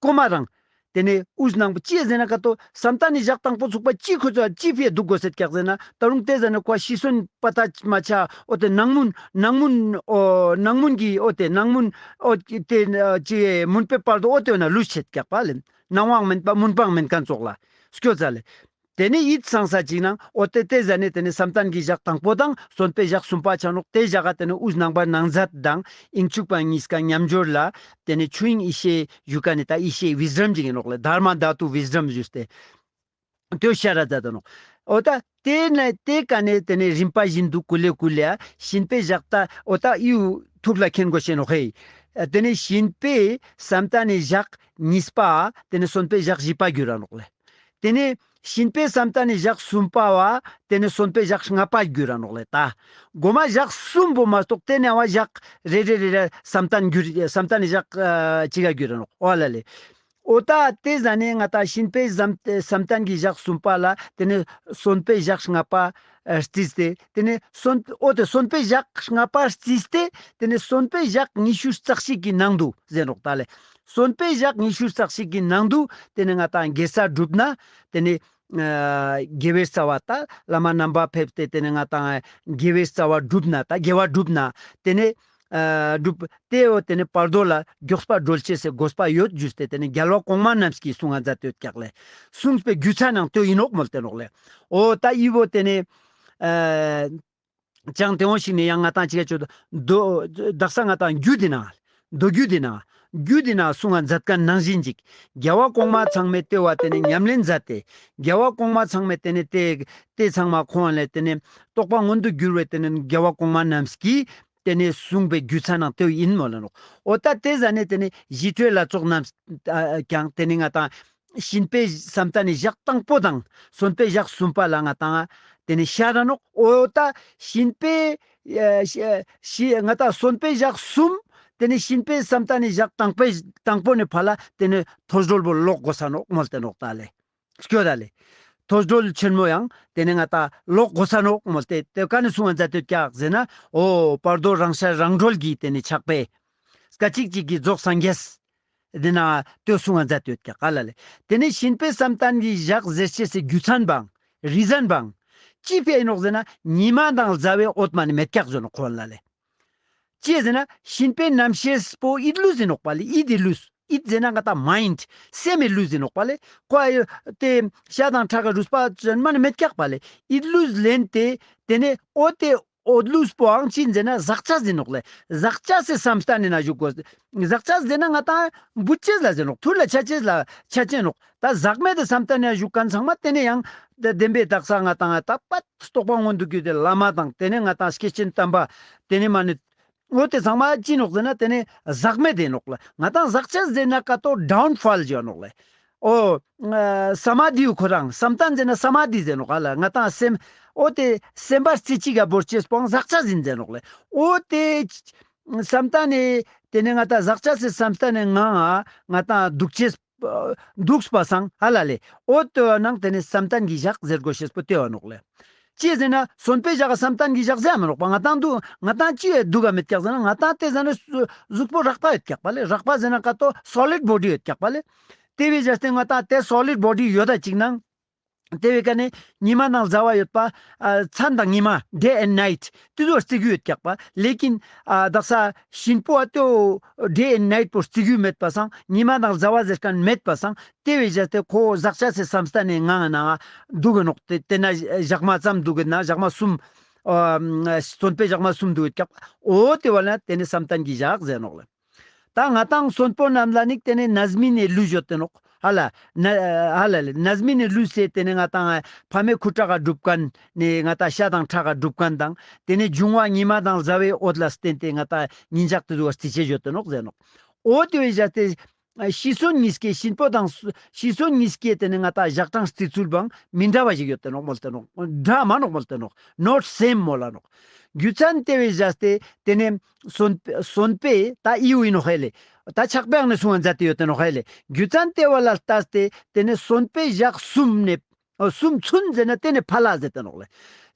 ཀོ་མ་རང་ཏེ་ནེ་དབུས་ནང་པོ་ཅི་ཟེར་ན་ཀ་ཏོ་བསམ་གཏན་ནི་ཞག་དང་པོ་ཚུགས་པ་ཅི་ཁོ་ཚོ་ཅི་ཕི་འདུག་གོས་ཤེས་ཀྱག་ཟེར་ན་ད་རུང་ཏེ་ཟ་ནེ་ཁོ་ཤི་གསོན་པ་ད་མ་ཆ་འོ་ཏེ་ནང་མུན་ནང་མུན་འོ་ནང་མུན་གྱི་འོ་ཏེ་ནང་མུན་འོ་ཏེ་ཅི་མུན་པའི་བར་དོ་འོ་ཏེ་ན་ལུས་ཤེས་ཀྱག་པ་ལེ། ནང་བའང་མེན་པ་མུན་པའང་མེན་ཁན་ཙོགས་ལ་སྐྱོད་ཟ་ལེ། ཏེ་ནེ་ཡིད་ཚང་ས་ཅིག་ནང་འོ་ཏེ་ཏེ་ཟ་ནེ་ཏེ་ནེ་བསམ་གཏན་གྱི་ཞག་དང་པོ་དང་གསོན་པའི་ཞག་གསུམ་པ་ཆ་ནོག། ཏེ་ཞག་ག་ཏེ་ནེ་དབུས་ནང་པ་ནང་མཛད་དང་དབྱིངས་ཕྱུག་པ་གཉིས་ཀ་མཉམ་སྦྱོར་ལ་ཏེ་ནེ་ཆོས་དབྱིངས་ཡེ་ཤེས་ཞུ་ཀ་ནེ་ད་ཡེ་ཤེས་བི་ཛམ་ཅིག་ཨིན་ནོག་ལེ། དྷརྨ་དྷཱ་ཏུ་བི་ཛམ་ཞུས་ཏེ་ཏེ་ཤར་ར་མཛད་དེ་ནོག། འོ་ད་ཏེ་ནེ་ཏེ་ཀ་ནེ་ཏེ་ནེ་རིམ་པ་བཞིན་དུ་ཀུ་ལེ་ཀུ་ལེ་ཨ་གཤིན་པའི་ཞག་ད་འོ་ད་ཡུ་ཐུགས་ལ་མཁྱེན་གོས་ཤེས་ནོག་ཧེ། ཏེ་ནེ་གཤིན་པའི་བསམ་གཏན་ནི་ཞག་གཉིས་པ་ཏེ་ནེ་གསོན་པའི་ཞག་བཞི་པ་གྱུར་ར་ནོག་ལེ། ཏེ་ནེ་གཤིན་པའི་བསམ་གཏན་ནི་ཞག་གསུམ་པ་བ་ཏེ་ནེ་གསོན་པའི་ཞག་ལྔ་པ་གྱུར་ར་ནོག་ལེ། ད་གོ་མ་ཞག་གསུམ་པོ་མ་གཏོགས་ཏེ་ནེ་བ་ཞག་རེ་རེ་རེ་རེ་བསམ་གཏན་གྱུར་བསམ་གཏན་ནི་ཞག་ཨ་ཅིག་ག་གྱུར་ར་ནོག་འོ་ལ་ལེ། འོ་ད་ཏེ་ཟ་ནེ་ང་ཏང་གཤིན་པའི་བསམ་བསམ་གཏན་གྱི་ཞག་གསུམ་པ་ལ་ཏེ་ནེ་གསོན་པའི་ཞག་ལྔ་པ་ཨ་རྩིས་ཏེ་ཏེ་ནེ་གསོན་འོ་ཏེ་གསོན་པའི་ཞག་ལྔ་པ་རྩིས་ཏེ་ཏེ་ནེ་གསོན་པའི་ཞག་ཉི་ཤུ་རྩ་གཅིག་གི་ནང་དུ་ཟེར་ནོག་ད་ལེ། གསོན་པའི་ཞག་ཉི་ཤུ་རྩ་གཅིག་གི་ནང་དུ་ཏེ་ནེ་ང་ཏང་དགེ་རྩ་བསྒྲུབ་ན་ཏེ་ནེ་ཨ་དགེ་བའི་རྩ་བ་ད་བླ་མ་རྣམ་པར་ཕེབས་ཏེ་ཏེ་ནེ་ང་ཏང་དགེ་བའི་རྩ་བ་བསྒྲུབ་ན་ད་དགེ་བ་བསྒྲུབ་ན་ཏེ་ནེ་ཨ་སྒྲུབ་ཏེ་འོ་ཏེ་ནེ་བར་དོ་ལ་མགྱོགས་པ་སྒྲོལ་ཅེས་སི་དགོས་པ་ཡོད་ཞུས་ཏེ་ཏེ་ནེ་རྒྱལ་བ་གོང་མ་རྣམས་ཀྱིས་གསུང་ང་མཛད་དེ་ཡོད་ཀྱག་ལེ། གསུངས་པའི་རྒྱུ་མཚན་ནང་ཏེ་ཨིན་ནོག་མོལ་ཏེ་ནོག་ལེ། འོ་ད་འི་བོ་ཏེ་ནེ་ཨ་ཅང་ཏེ་འོ་ཞིག་ནེ་ཡང་ང་ཏང་ཅིག་ག་ཆོད་དོ་དག་ས་ང་ཏང་རྒྱུད་དེ་ན་མདོ་རྒྱུད་དེ་ན་རྒྱུད་དེ་ན་གསུང་ང་མཛད་ཁན་ནང་བཞིན་ཅིག་རྒྱལ་བ་གོང་མ་ཚང་མས་ཏེ་བ་ཏེ་ནེ་ཉམས་ལེན་མཛད་དེ་རྒྱལ་བ་གོང་མ་ཚང་མས་ཏེ་ནེ་ཏེ་ཏེ་ཚང་མ་ཁོང་ལ་ཏེ་ནེ་རྟོགས་པ་མངོན་དུ་གྱུར་བའི་ཏེ་ནེ་རྒྱལ་བ་གོང་མ་རྣམས་ཀྱིས་ཏེ་ནེ་གསུངས་པའི་རྒྱུ་མཚན་ནང་ཏེ་ཨིན་མོལ་ལ་ནོག། འོ་ད་ཏེ་ཟ་ནེ་ཏེ་ནེ་ཞི་ཁྲོའི་ལྷ་ཚོགས་རྣམས་ཨ་ཀྱང་ཏེ་ནེ་ང་ཏང་གཤིན་པའི་བསམ་གཏན་ནི་ཞག་དང་པོ་དང་གསོན་པའི་ཞག་གསུམ་པ་ལ་ང་ཏང་ཏེ་ནེ་ཤར་ར་ནོག། འོ་ད་གཤིན་པའི་ཨ་ཤི་ཤི་ང་ཏང་གསོན་པའི་ཞག་གསུམ་ཏེ་ནེ་གཤིན་པའི་བསམ་གཏན་ནི་ཞག་དང་པོའི་དང་པོ་ནེ་ཕར་ལ་ཏེ་ནེ་ཐོས་གྲོལ་བོ་ལོག་གོས་ས་ནོག་མོལ་ཏེ་ནོག་ད་ལེ། སྐྱོ་ད་ལེ། ཐོས་གྲོལ་ཆེན་མོ་ཡང་ཏེ་ནེ་ང་ཏང་ལོག་གོས་ས་ནོག་མོལ་ཏེ་ཏེ་ཀ་ནེ་གསུང་ང་མཛད་དེ་ཡོད་ཀྱག་ཟེར་ན་འོ་བར་དོ་རང་ཤར་རང་གྲོལ་གྱི་ཏེ་ནེ་ཕྱག་དཔེ་སྐད་ཅིག་གཅིག་གི་རྫོགས་སངས་རྒྱས་ཏེ་ན་ཏེ་གསུང་ང་མཛད་དེ་ཡོད་ཀྱག་ག་ལ་ལེ། ཏེ་ནེ་གཤིན་པའི་བསམ་གཏན་གྱི་ཞག་ཟེར་ཅེས་སི་རྒྱུ་མཚན་བང་རི་ཛན་བང་ཅི་ཕི་ཨིན་ནོག་ཟེར་ན་ཉི་མ་དང་ཟླ་བའི་འོད་མ་ནེ་མེད་ཀྱག་ཟེར་ནོག་ཁོ་ལ་ལེ། ཅི་ཟེར་ན་གཤིན་པའི་རྣམ་ཤེས་པོ་ཡིད་ལུས་ཨིན་ནོག་པ་ལེ། ཡིད་དི་ལུས། ཡིད་ཟེར་ན་ང་ཏང་མའིནྚ་སེམས་མི་ལུས་ཨིན་ནོག་པ་ལེ། ཁོ་ཨ་ཡོ་ཏེ་ཤ་དང་ཁྲག་གི་རུས་པ་ཅན་མ་ནེ་མེད་ཀྱག་པ་ལེ། ཡིད་ལུས་ལེན་ཏེ་ཏེ་ནེ་འོ་ཏེ་འོད་ལུས་པོའང་ཅི་ཟེར་ན་ཟག་བཅས་ཨིན་ནོག་ལེ། ཟག་བཅས་སི་བསམ་གཏན་ནི་ན་ཞུགས་གོས། ཟག་བཅས་ཟེར་ན་ང་ཏང་བུད་ཅེས་ལ་ཟེར་ནོག། ཐུར་ལ་ཆ་ཅེས་ལ་ཆ་ཅེས་ནོག། ད་ཟག་མེད་དི་བསམ་གཏན་ནི་ན་ཞུགས་ཁན་ཚང་མ་ཏེ་ནེ་ཡང་བདེན་པའི་དག་ས་ང་ཏང་ད་པད་རྟོགས་པ་མངོན་དུ་གྱུར་ཏེ་བླ་མ་དང་ཏེ་ནེ་ང་ཏང་སྐྱེས་ཆེན་དམ་པ་ཏེ་ནེ་མ་ནེ་ འོ་དེ་ཚང་མ་ཅི་ནོག་ཟེར་ན་དེ་ནི་ཟག་མེད་དེ་ནོག་ལེ། ང་ཏང་ཟག་བཅས་ཟེར་ན་ཀ་ཏོ་ཌའུན་ཕོལ་ཞུ་ནོག་ལེ། འོ་ཨ་སམ་མ་དྷི་ཁོ་རང་བསམ་གཏན་ཟེར་ན་སམ་མ་དྷི་ཟེར་ནོག་ཨ་ལ། ང་ཏང་སེམས་འོ་དེ་སེམས་པ་རྩེ་གཅིག་ག་བོར་ཅེས་པོའང་ཟག་བཅས་ཡིན་ཟེར་ནོག་ལེ། འོ་དེ་བསམ་གཏན་ནི་དེ་ནི་ང་ཏང་ཟག་བཅས་སི་བསམ་གཏན་ནི་ངང་ང་ང་ཏང་འདུག་ཅེས་འདུག་པ་སང་ཧ་ལ་ལེ། འོ་དེ་བ་ནང་དེ་ནི་བསམ་གཏན་གྱི་ཞག་ཟེར་དགོས་ཤེས་པོ་དེ་བ་ནོག་ལེ། ཅི་ཟེར་ན་གསོན་པོའི་ཞག་བསམ་གཏན་གྱི་ཞག་ཟེར་མ་ནོག་པ། ང་ཏང་འདུག་ང་ཏང་ཅི་ཡ་འདུག་ག་མེད་ཀྱག་ཟེར་ན་ང་ཏང་དེ་ཟ་ནེ་གཟུགས་པོ་རགས་པ་ཡོད་ཀྱག་པ་ལེ། རགས་པ་ཟེར་ན་ཀ་ཏོ་སོ་ལིཌ་བོ་ཌི་ཡོད་ཀྱག་པ་ལེ། དེ་བས་བྱས་ཏེ་ང་ཏང་དེ་སོ་ལིཌ་བོ་ཌི་ཡོད་ད་ཅིག་ནང་དེ་བས་ཀ་ནེ་ཉི་མ་དང་ཟླ་བ་ཡོད་པ། ཨ་མཚན་དང་ཉི་མ་ཌེ་ཨེན་ནའིཊ་དེ་ཚོ་རྩི་རྒྱུ་ཡོད་ཀྱག་པ། ལེ་ཀིན་ཨ་དག་ས་གཤིན་པོ་ཨ་དེ་ཌེ་ཨེན་ནའིཊ་པོ་རྩི་རྒྱུ་མེད་པ་སང་ཉི་མ་དང་ཟླ་བ་ཟེར་མཁན་མེད་པ་སང་དེ་བས་བྱས་ཏེ་ཁོ་ཟག་བཅས་སི་བསམ་གཏན་ནི་ངང་ང་ནང་འདུག་གི་ནོག། དེ་དེ་ན་ཞག་མ་ཙམ་འདུག་གི་ན་ཞག་མ་གསུམ། ཨ་གསོན་པོའི་ཞག་མ་གསུམ་འདུག་གི་ཀྱག། འོ་དེ་བ་ན་དེ་ནི་བསམ་གཏན་གྱི་ཞག་ཟེར་ནོག་ལེ། ད་ང་ཏང་གསོན་པོ་རྣམས་ལ་ནི་དེ་ནི་རྣམ་སྨིན་ནི་ལུས་ཡོད་དེ་ནོག་ཧ་ལ། ན་ཧ་ལ་ལེ། རྣམ་སྨིན་ནི་ལུས་སེ་དེ་ནི་ང་ཏང་ཕ་མའི་ཁུ་ཁྲག་ག་གྲུབ་མཁན་ནི་ང་ཏང་ཤ་དང་ཁྲག་ག་གྲུབ་མཁན་དང་དེ་ནི་འབྱུང་བ་ཉི་མ་དང་ཟླ་བའི་འོད་ལ་བརྟེན་ཏེ་ང་ཏང་ཉིན་ཞག་དེ་ཚོ་བ་རྩི་ཅེས་ཡོད་དེ་ནོག་ཟེར་ནོག། འོ་དེ་བས་བྱས་ཏེ། ཤི་གསོན་གཉིས་ཀའི་གཤིན་པོ་དང་སུ་ཤི་གསོན་གཉིས་ཀའི་དེ་ནི་ང་ཏང་ཞག་གྲངས་རྩི་ཚུལ་བའང་མི་འདྲ་བ་ཞིག་ཡོད་དེ་ནོག་མོལ་ཏེ་ནོག། འདྲ་མ་ནོག་མོལ་ཏེ་ནོག། ནོཊ་སེམ་མོལ་ལ་ནོག། རྒྱུ་མཚན་དེ་བས་བྱས་ཏེ་དེ་ནི་གསོན་གསོན་པོའི་ད་ཨི་བོ་ཨིན་ནོག་ཧེ་ལེ། ད་ཕྱག་དཔེའང་ནི་གསུང་བ་མཛད་དེ་ཡོད་དེ་ནོག་ཧེ་ལེ། རྒྱུ་མཚན་དེ་བ་ལ་ལྟས་ཏེ་དེ་ནི་གསོན་པོའི་ཞག་གསུམ་ནེ། ཨོ་གསུམ་ཚུན་ཟེར་ན་དེ་ནི་ཕ་ལ་ཟེར་ཏེ་ནོག་ལེ།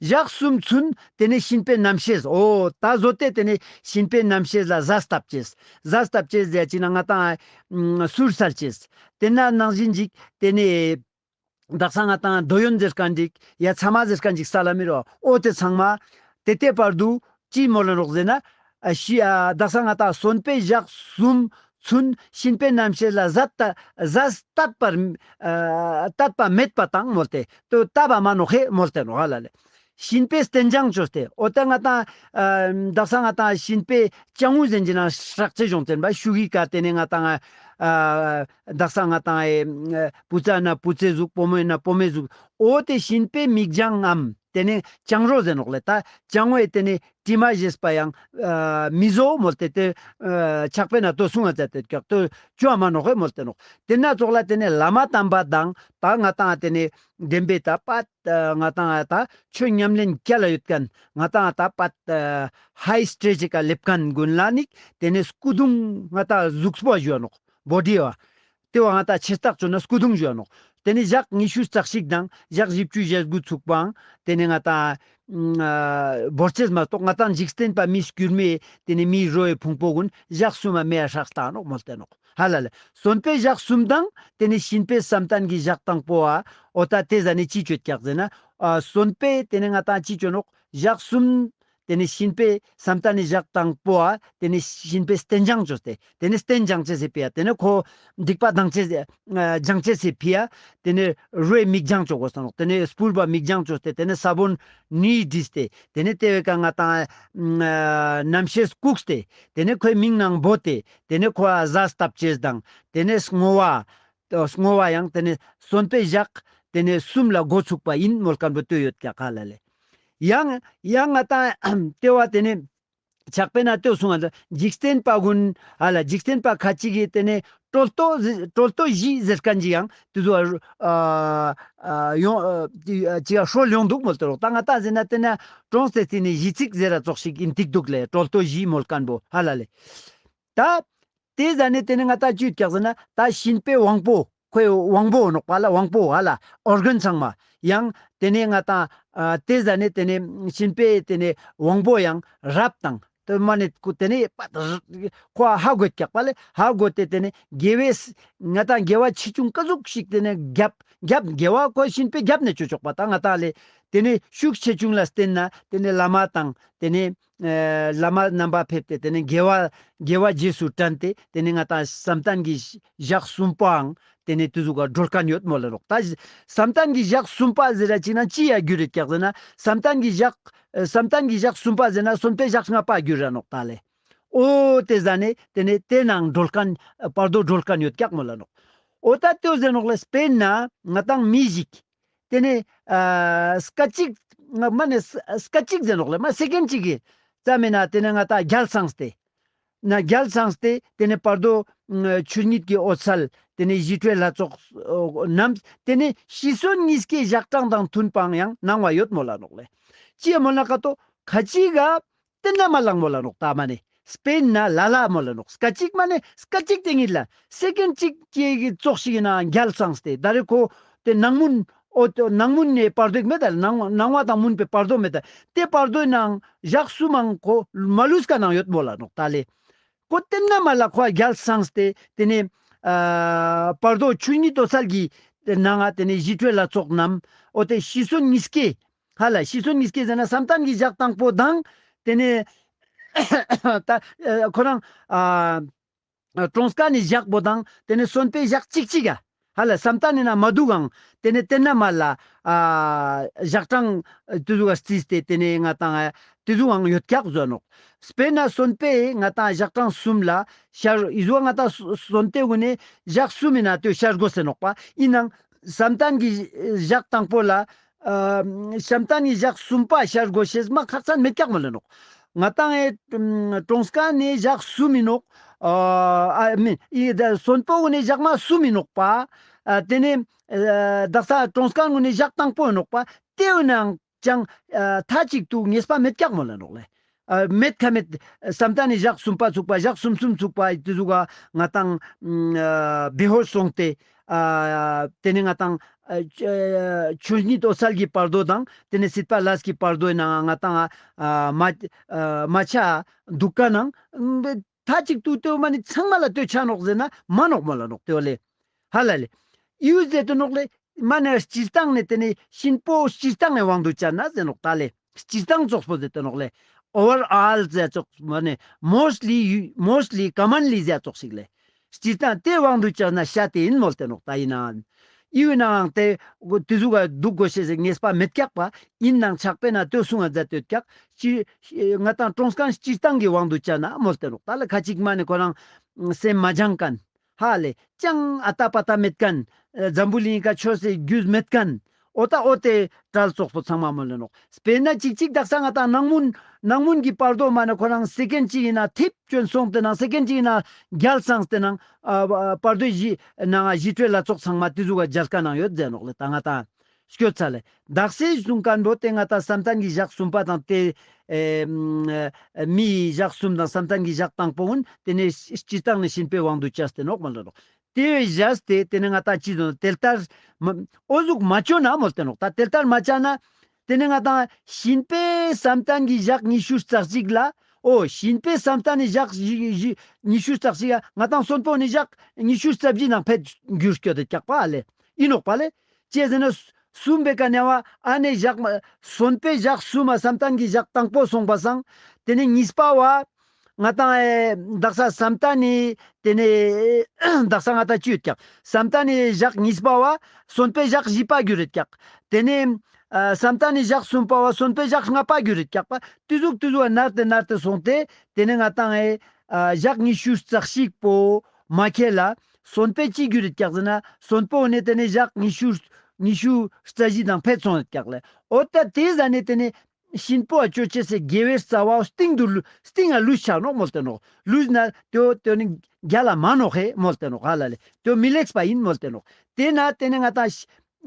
ཞག་གསུམ་ཚུན་དེ་ནི་གཤིན་པོའི་རྣམ་ཤེས། ཨོ་ད་བཟོ་སྟེ་དེ་ནི་གཤིན་པོའི་རྣམ་ཤེས་ལ་གཟའ་བཏབ་ཅེས། གཟའ་བཏབ་ཅེས་ཟེར་ཅིག་ན་ང་ཏང་ཨ་གསུར་སལ་ཅེས། དེ་ན་ནང་བཞིན་ཅིག་དེ་ནི་དག་ས་ང་ཏང་འདོད་ཡོན་ཟེར་མཁན་ཅིག་ཡ་ཚད་མ་ཟེར་མཁན་ཅིག་སལ་ལ་མི་རོ། ཨོ་དེ་ཚང་མ་དེ་ལྟའི་བར་དུ་ཅི་མོལ་ལ་ནོག་ཟེར་ན། ཨ་ཤི་ཨ་དག་ས་ང་ཏང་གསོན་པོའི་ཞག་གསུམ་ཚུན་གཤིན་པོའི་རྣམ་ཤེས་ལ་གཟའ་བཏབ་གཟའ་བཏབ་པར་ཨ་བཏབ་པ་མེད་པ་དང་མོལ་ཏེ་དོ་བཏབ་པ་མ་ནོག་ཧེ་མོལ་ཏེ་ནོག་ཧ་ལ་ལེ། གཤིན་པོའི་རྟེན་འབྱུང་བཅོས་ཏེ་ཨོ་ད་ང་ཏང་ཨ་དག་ས་ང་ཏང་གཤིན་པོའི་ལྕང་བུ་ཟེར་གྱི་ན་སྲེག་ཅེས་ཡོང་བསྟན་པ་ཤུ་གུའི་ཀ་དེ་ནི་ང་ཏང་ཨ་དག་ས་ང་ཏང་ཨེ་བུ་ཚ་ན་བུ་ཚའི་གཟུགས་བུ་མོ་ཡིན་ན་བུ་མོའི་གཟུགས། ཨོ་དེ་གཤིན་པོའི་མིག་རྒྱང་ངམ། དེ་ནི་ལྕང་རོ་ཟེར་ནོག་ལེ། ད་ལྕང་བོའི་དེ་ནི་དྲི་མ་ཞེས་པ་ཡང་ཨ་མི་བཟོ་མོལ་ཏེ་དེ་ཨ་ཕྱག་དཔེ་ན་དོ་གསུང་ང་མཛད་དེ་ཀྱག་དོ་ཅོ་མ་ནོག་ཧེ་མོལ་ཏེ་ནོག། དེ་ན་ཙོགས་ལ་དེ་ནི་བླ་མ་དམ་པ་དང་ད་ང་ཏང་དེ་ནི་བདེན་པའི་ད་པ་ད་ང་ཏང་ད་ཆོས་ཉམས་ལེན་རྒྱ་ལ་ཡོད་མཁན་ང་ཏང་ད་པ་ད་ཧའི་སི་ཊེ་ཇི་ཀ་སླེབས་མཁན་ཀུན་ལ་ནི་དེ་ནི་སྐུ་གདུང་ང་ཏང་གཟུགས་པོ་ཞུ་ནོག་བོ་ཌི་བ། དེ་བ་ང་ཏང་ཆེ་རྟགས་བཅོས་ན་སྐུ་གདུང་ཞུ་ནོག། དེ་ནི་ཞག་ཉི་ཤུ་རྩ་གཅིག་དང་ཞག་བཞི་བཅུ་ཞེ་དགུ་ཚུགས་པའང་དེ་ནི་ང་ཏང་ཨ་བོར་ཅེས་མ་གཏོགས་ང་ཏང་འཇིག་རྟེན་པ་མི་སྐྱུར་མོའི་དེ་ནི་མིའི་རོའི་ཕུང་པོ་ཀུན་ཞག་གསུམ་མ་མེ་ཡ་སྲེག་བཏང་ནོག་མོལ་ཏེ་ནོག་ཧ་ལ་ལེ། གསོན་པོའི་ཞག་གསུམ་དང་དེ་ནི་གཤིན་པོའི་བསམ་གཏན་གྱི་ཞག་དང་པོ་བ་ཨོ་ད་དེ་ཟ་ནེ་ཅི་བཅོས་ཀྱག་ཟེར་ན་ཨ་གསོན་པོའི་དེ་ནི་ང་ཏང་ཅི་བཅོས་ནོག་ཞག་གསུམ། དེ་ནི་གཤིན་པོའི་བསམ་གཏན་ནི་ཞག་དང་པོ་བ་དེ་ནི་གཤིན་པོའི་རྟེན་འབྱུང་བཅོས་ཏེ་དེ་ནི་རྟེན་འབྱུང་ཅེས་སི་ཕི་ཡ་དེ་ནི་ཁོ་སྡིག་པ་སྦྱང་ཅེས་སི་ཨ་སྦྱང་ཅེས་སི་ཕི་ཡ་དེ་ནི་རོའི་མིག་རྒྱང་བཅོ་དགོས་སོང་། དེ་ནི་སྤུར་བ་མིག་རྒྱང་བཅོས་ཏེ་དེ་ནི་ས་བོན་ནི་བྲིས་ཏེ་དེ་ནི་དེ་བས་ཀ་ང་ཏང་ཨ་རྣམ་ཤེས་བཀུག་སྟེ་དེ་ནི་ཁོའི་མིང་ནང་འབོད་དེ་དེ་ནི་ཁོ་ཨ་གཟའ་བཏབ་ཅེས་དང་དེ་ནི་བསྔོ་བ། བསྔོ་བ་ཡང་དེ་ནི་གསོན་པོའི་ཞག་དེ་ནི་གསུམ་ལ་འགོ་ཚུགས་པ་ཡིན་མོལ་མཁན་པོ་དེ་ཡོད་ཀྱག་ཧ་ལ་ལེ། ཡང་ཡང་ང་ཏང་དེ་བ་དེ་ནི་ཕྱག་དཔེ་ན་དེ་གསུང་ང་འཇིག་རྟེན་པ་ཀུན་ཧ་ལ་འཇིག་རྟེན་པ་ཁ་ཅིག་གིས་དེ་ནི་གྲོལ་ལྟོ་གྲོལ་ལྟོ་བཞི་ཟེར་མཁན་ཅིག་ཡང་དེ་ཚོ་ཨ་ཨ་ཡོང་ཨ་ཅིག་ཨ་སྲོལ་ཡོང་འདུག་མོལ་ཏེ་རོག། ད་ང་ཏང་ཟེར་ན་དེ་ན་གྲོངས་ཏེ་དེ་ནི་གཞི་ཚིག་ཟེར་ར་ཙོགས་ཤིག་ཡིན་ཏིག་འདུག་ལེ། གྲོལ་ལྟོ་བཞི་མོལ་མཁན་པོ་ཧ་ལ་ལེ། ད་དེ་ཟ་ནེ་དེ་ནི་ང་ཏང་ཅི་ཡོད་ཀྱག་ཟེར་ན་ད་གཤིན་པོའི་དབང་པོ་ཁོའི་དབང་པོ་ནོག་པ་ལ་དབང་པོ་ཧ་ལ་ཨོར་གན་ཚང་མ་ཡང་དེ་ནི་ང་ཏང་ཨ་དེ་ཟ་ནེ་དེ་ནི་གཤིན་པོའི་དེ་ནི་དབང་པོ་ཡང་རབ་དང་དེ་མ་ནེ་ཁོ་དེ་ནི་པ་ཁོ་ཧ་གོ་ཀྱག་པ་ལེ། ཧ་གོ་སྟེ་དེ་ནི་དགེ་བའི་ང་ཏང་དགེ་བ་ཆེ་ཆུང་ཀ་ཟུག་ཞིག་དེ་ནི་རྒྱབ་རྒྱབ་དགེ་བ་ཁོ་གཤིན་པོའི་རྒྱབ་ནེ་ཅོ་ཆོག་པ། ད་ང་ཏང་ལེ་དེ་ནི་ཤུགས་ཆེ་ཆུང་ལ་བརྟེན་ན་དེ་ནི་བླ་མ་དང་དེ་ནི་ཨ་བླ་མ་རྣམ་པ་ཕེབས་ཏེ་དེ་ནི་དགེ་བ་དགེ་བ་རྗེས་སུ་དྲན་ཏེ་དེ་ནི་ང་ཏང་བསམ་གཏན་གྱི་ཞག་གསུམ་པའང་དེ་ནི་དེ་ཟུག་ག་གྲོལ་མཁན་ཡོད་མོལ་ལ་རོག། ད་བསམ་གཏན་གྱི་ཞག་གསུམ་པ་ཟེར་ར་ཅིག་ན་ཅི་ཡ་གྱུར་རེད་ཀྱག་ཟེར་ན་བསམ་གཏན་གྱི་ཞག་བསམ་གཏན་གྱི་ཞག་གསུམ་པ་ཟེར་ན་གསོན་པོའི་ཞག་ལྔ་པ་གྱུར་ར་ནོག་ད་ལེ། ཨོ་དེ་ཟ་ནེ་དེ་ནི་དེ་ནང་གྲོལ་མཁན་བར་དོ་གྲོལ་མཁན་ཡོད་ཀྱག་མོལ་ལ་ནོག། ཨོ་ད་དེ་ཟེར་ནོག་ལེ། དཔེར་ན་ང་ཏང་མི་ཞིག་དེ་ནི་ཨ་སྐད་ཅིག་མ་ནེ་སྐད་ཅིག་ཟེར་ནོག་ལེ། མ་སེ་ཀེན་ཅིག་གི་ ཙམ་མེད་ན་ཏེ་ནེ་ང་ཏང་རྒྱལ་སངས་ཏེ། ན་རྒྱལ་སངས་ཏེ་ཏེ་ནེ་བར་དོ་ཆོས་ཉིད་ཀྱི་འོད་གསལ་ཏེ་ནེ་ཞི་ཁྲོའི་ལྷ་ཚོགས་རྣམས་ཏེ་ནེ་ཤི་གསོན་གཉིས་ཀའི་ཞག་གྲངས་དང་མཐུན་པའང་ཡང་སྣང་བ་ཡོད་མོལ་ལ་ནོག་ལེ། ཅི་ཡ་མོལ་ན་ཀ་ཏོ་ཁ་ཅིག་ག་ཏེན་ན་མ་ལང་མོལ་ལ་ནོག་ཏ་མ་ནེ། སྤེར་ན་ལ་ལ་མོལ་ལ་ནོག། སྐད་ཅིག་མ་ནེ་སྐད་ཅིག་ཏེ་ཉིད་ལ། སེ་ཀེན་ཅིག་ཅིག་གི་ཙོགས་ཤིག་ཡིན་ནའང་རྒྱལ་སངས་ཏེ། ད་རེ་ཁོ་ཏེ་ནང་མུན་འོ་ཏེ་ནང་མུན་ནེ་བར་དོ་མེད་ད་ལེ། ནང་ནང་བ་དང་མུན་པའི་བར་དོ་མེད་ད། ཏེ་བར་དོའི་ནང་ཞག་གསུམ་མང་ཁོ་མ་ལུས་ཀ་ནང་ཡོད་མོལ་ལ་ནོག་ཏ་ལེ། ཁོ་ཏེན་ན་མ་ལ་ཁོ་རྒྱལ་སངས་ཏེ་ཏེ་ནེ་ཨ་བར་དོ་ཆོས་ཉིད་འོད་གསལ་གྱི་ནང་ང་ཏེ་ནེ་ཞི་ཁྲོའི་ལྷ་ཚོགས་རྣམས་འོ་ཏེ་ཤི་གསོན་གཉིས་ཀའི་ཧ་ལ་ཤི་གསོན་གཉིས་ཀའི་ཟེར་ན་བསམ་གཏན་གྱི་ཞག་དང་པོ་དང་ཏེ་ནེ་ཏ་ཨ་ཁོ་རང་ཨ་གྲོངས་ཁན་ནི་ཞག་པོ་དང་ཏེ་ནེ་གསོན་པོའི་ཞག་ཅིག་ཅིག་ག་ཧ་ལ་བསམ་གཏན་ནི་ན་མ་དུག་གང་ཏེ་ནེ་ཏེན་ན་མ་ལ་ཨ་ཞག་གྲངས་ཏེ་ཟུག་ག་རྩིས་ཏེ་ཏེ་ནེ་ང་ཏང་ཨ་ཏེ་ཟུག་གང་ཡོད་ཀྱག་ཟེར་ནོག། སྤེར་ན་གསོན་པོའི་ང་ཏང་ཞག་གྲངས་གསུམ་ལ་ཤར་ཨི་ཟུག་ང་ཏང་གསོན་པོའི་གུན་ནེ་ཞག་གསུམ་ཡིན་ན་ཏེ་ཤར་གོས་ཟེར་ནོག་པ། ཡིན་ནའང་བསམ་གཏན་གྱི་ཞག་དང་པོ་ལ་ཨ་བསམ་གཏན་ནི་ཞག་གསུམ་པ་ཤར་གོས་ཤེས་མ་ཁག་ཅན་མེད་ཀྱག་མོལ་ལ་ནོག། ང་ཏང་ཨེ་གྲོངས་ཁན་ནི་ཞག་གསུམ་ཡིན་ནོག། ཨ་མེན་ཨི་ད་གསོན་པོ་གུན་ནི་ཞག་མ་གསུམ་ཡིན་ནོག་པ། ཨ་ཏེ་ནེ་ཨ་དག་ས་གྲོངས་ཁན་གུན་ནི་ཞག་དང་པོ་ཡིན་ནོག་པ། ཏེ་ཡིན་ནའང་ཅང་ཨ་མཐའ་གཅིག་ཏུ་ངེས་པ་མེད་ཀྱག་མོལ་ལ་ནོག་ལེ། ཨ་མེད་ཁ་མེད་བསམ་གཏན་ནི་ཞག་གསུམ་པ་ཚུགས་པ་ཞག་གསུམ་གསུམ་ཚུགས་པ་ཏེ་ཟུག་ག་ང་ཏང་ཨ་བེ་ཧོཤ་སོང་སྟེ་ཨ་ཏེ་ནེ་ང་ཏང་ཨ་ཆོས་ཉིད་འོད་གསལ་གྱི་བར་དོ་དང་ཏེ་ནེ་སྲིད་པ་ལས་ཀྱི་བར་དོའི་ནང་ང་ང་ཏང་ཨ་མ་ཨ་མ་ཆ་དུག་ཀ་ནང་མཐའ་གཅིག་ཏུ་ཏེ་མ་ནེ་ཚང་མ་ལ་ཏེ་ཆ་ནོག་ཟེར་ན་མ་ནོག་མོལ་ལ་ནོག་ཏེ་བོ་ལེ། ཧ་ལ་ལེ། ཡུལ་ཟེར་ཏེ་ནོག་ལེ། མ་ནེ་སྤྱིར་བཏང་ནེ་ཏེ་ནེ་གཤིན་པོ་སྤྱིར་བཏང་ནེ་དབང་དུ་བྱས་ན་ཟེར་ནོག་ཏ་ལེ། སྤྱིར་བཏང་ཙོགས་པོ་ཟེར་ཏེ་ནོག་ལེ། ཨོ་ཝར་ཨོལ་ཟེར་ཙོགས་མ་ནེ་མོསྟ་ལི་མོསྟ་ལི་ཀོ་མན་ལི་ཟེར་ཙོགས་ཤིག་ལེ། སྤྱིར་བཏང་ཏེ་དབང་དུ་བྱས་ན་ཤ་ཏེ་ཡིན་མོལ་ཏེ་ནོག་ཏ་ཡིན་ནའང་། ཡུལ་ནའང་ཏེ་ཏེ་ཟུག་ག་དུག་གོས་ཤེས་སི་ངེས་པ་མེད་ཀྱག་པ། ཡིན་ནའང་ཆགས་པས་ན་ཏེ་གསུང་ང་མཛད་དེ་ཡོད་ཀྱག་ཅི་ང་ཏང་གྲོངས་ཁན་སྤྱིར་བཏང་གི་དབང་དུ་བྱས་ན་མོལ་ཏེ་ནོག་ཏ་ལེ། ཁ་ཅིག་མ་ནེ་ཁོ་རང་སེམས་མ་སྦྱངས་ཁན། ཧ་ལེ། ཅང་ཨ་ཏ་པ་ཏ་མེད་ཁན། ཨ་འཛམ་བུ་གླིང་ངི་ཀ་ཆོས་སི་རྒྱུས་མེད་ཁན། འོ་ཏ་འོ་ཏེ་གྲལ་ཙོགས་པོ་ཚང་མ་མོལ་ལ་ནོག། སྤེར་ན་ཅིག་ཅིག་དག་ས་ང་ཏང་ནང་མུན་ནང་མུན་གྱི་བར་དོ་མ་ནེ་ཁོ་རང་སེ་ཀེན་ཅིག་ཡིན་ན་ཐིབས་ཅོན་སོང་སྟེ་ནང་སེ་ཀེན་ཅིག་ཡིན་ན་རྒྱལ་སངས་ཏེ་ནང་ཨ་བ་བར་དོའི་ཞི་ནང་ཞི་ཁྲོའི་ལྷ་ཚོགས་ཚང་མ་ཏེ་ཟུག་ག་མཇལ་ཁ་ནང་ཡོད་ཟེར་ནོག་ལེ། ཏ་ང་ཏང་སྐྱོད་ཚ་ལེ། དག་སེ་གསུང་ཁན་བོ་ཏེ་ང་ཏང་བསམ་གཏན་གྱི་ཞག་གསུམ་པ་དང་ཏེ་ཨེ་མིའི་ཞག་གསུམ་དང་བསམ་གཏན་གྱི་ཞག་དང་པོ་གུན་ཏེ་ནེ་སྤྱིར་བཏང་ནེ་གཤིན་པོའི་དབང་དུ་བྱས་ཏེ་ནོག་མོལ་ལ་ནོག། ཏེ་བས་བཞག་སྟེ་ཏེ་ནེ་ང་ཏང་ཅི་ཟེར་ནོག་དེ་ལྟར་མ་འོ་ཟུག་མ་ཅོ་ན་མོལ་ཏེ་ནོག། ཏ་དེ་ལྟར་མ་ཅོ་ན་ཏེ་ནེ་ང་ཏང་གཤིན་པོའི་བསམ་གཏན་གྱི་ཞག་ཉི་ཤུ་རྩ་གཅིག་ལ་འོ་གཤིན་པོའི་བསམ་གཏན་གྱི་ཞག་ཉི་ཤུ་རྩ་གཅིག་ལ་ང་ཏང་གསོན་པོ་ནི་ཞག་ཉི་ཤུ་རྩ་བཞི་ནང་ཕེད་འགྱུར་སྐྱོད་དེ་ཀྱག་པ་ལེ། ཡིན་ནོག་པ་ལེ། ཅི་ཟེར་ན་གསུམ་པའི་ཀ་ནེ་བ་ཨ་ནེ་ཞག་མ་གསོན་པོའི་ཞག་གསུམ་མ་བསམ་གཏན་གྱི་ཞག་དང་པོ་སོང་པ་སང་ཏེ་ནེ་གཉིས་པ་བ་ང་ཏང་ཨེ་དག་ས་བསམ་གཏན་ནི་ཏེ་ནེ་དག་ས་ང་ཏང་ཅི་ཡོད་ཀྱག། བསམ་གཏན་ནི་ཞག་གཉིས་པ་བ་གསོན་པོའི་ཞག་བཞི་པ་འགྱུར་རེད་ཀྱག། ཏེ་ནེ་ཨ་བསམ་གཏན་ནི་ཞག་གསུམ་པ་བ་གསོན་པོའི་ཞག་ལྔ་པ་འགྱུར་རེད་ཀྱག་པ། ཏེ་ཟུག་ཏེ་ཟུག་ནར་ཏེ་ནར་ཏེ་སོང་སྟེ་ཏེ་ནེ་ང་ཏང་ཨེ་ཨ་ཞག་ཉི་ཤུ་རྩ་གཅིག་པོ་མ་ཁེལ་ལ་གསོན་པོའི་ཅི་འགྱུར་རེད་ཀྱག་ཟེར་ན་གསོན་པོ་ནེ་ཏེ་ནེ་ཞག་ཉི་ཤུ་ཉི་ཤུ་རྩ་བཞི་དང་ཕེད་སོང་རེད་ཀྱག་ལེ། འོ་ཏ་ཏེ་ཟ་ནེ་ཏེ་ནེ་གཤིན་པོ་ཨ་ཅོ་ཅེས་སི་དགེ་བའི་རྩ་བ་སྟིང་དུ་ལུ་སྟིང་ང་ལུས་ཆ་ནོག་མོལ་ཏེ་ནོག། ལུས་ན་ཏེ་བོ་ཏེ་ནི་རྒྱལ་ལ་མ་ནོག་ཧེ་མོལ་ཏེ་ནོག། ཧ་ལ་ལེ་ཏེ་བོ་མི་ལེགས་པ་ཡིན་མོལ་ཏེ་ནོག། ཏེ་ན་ཏེ་ནེ་ང་ཏང་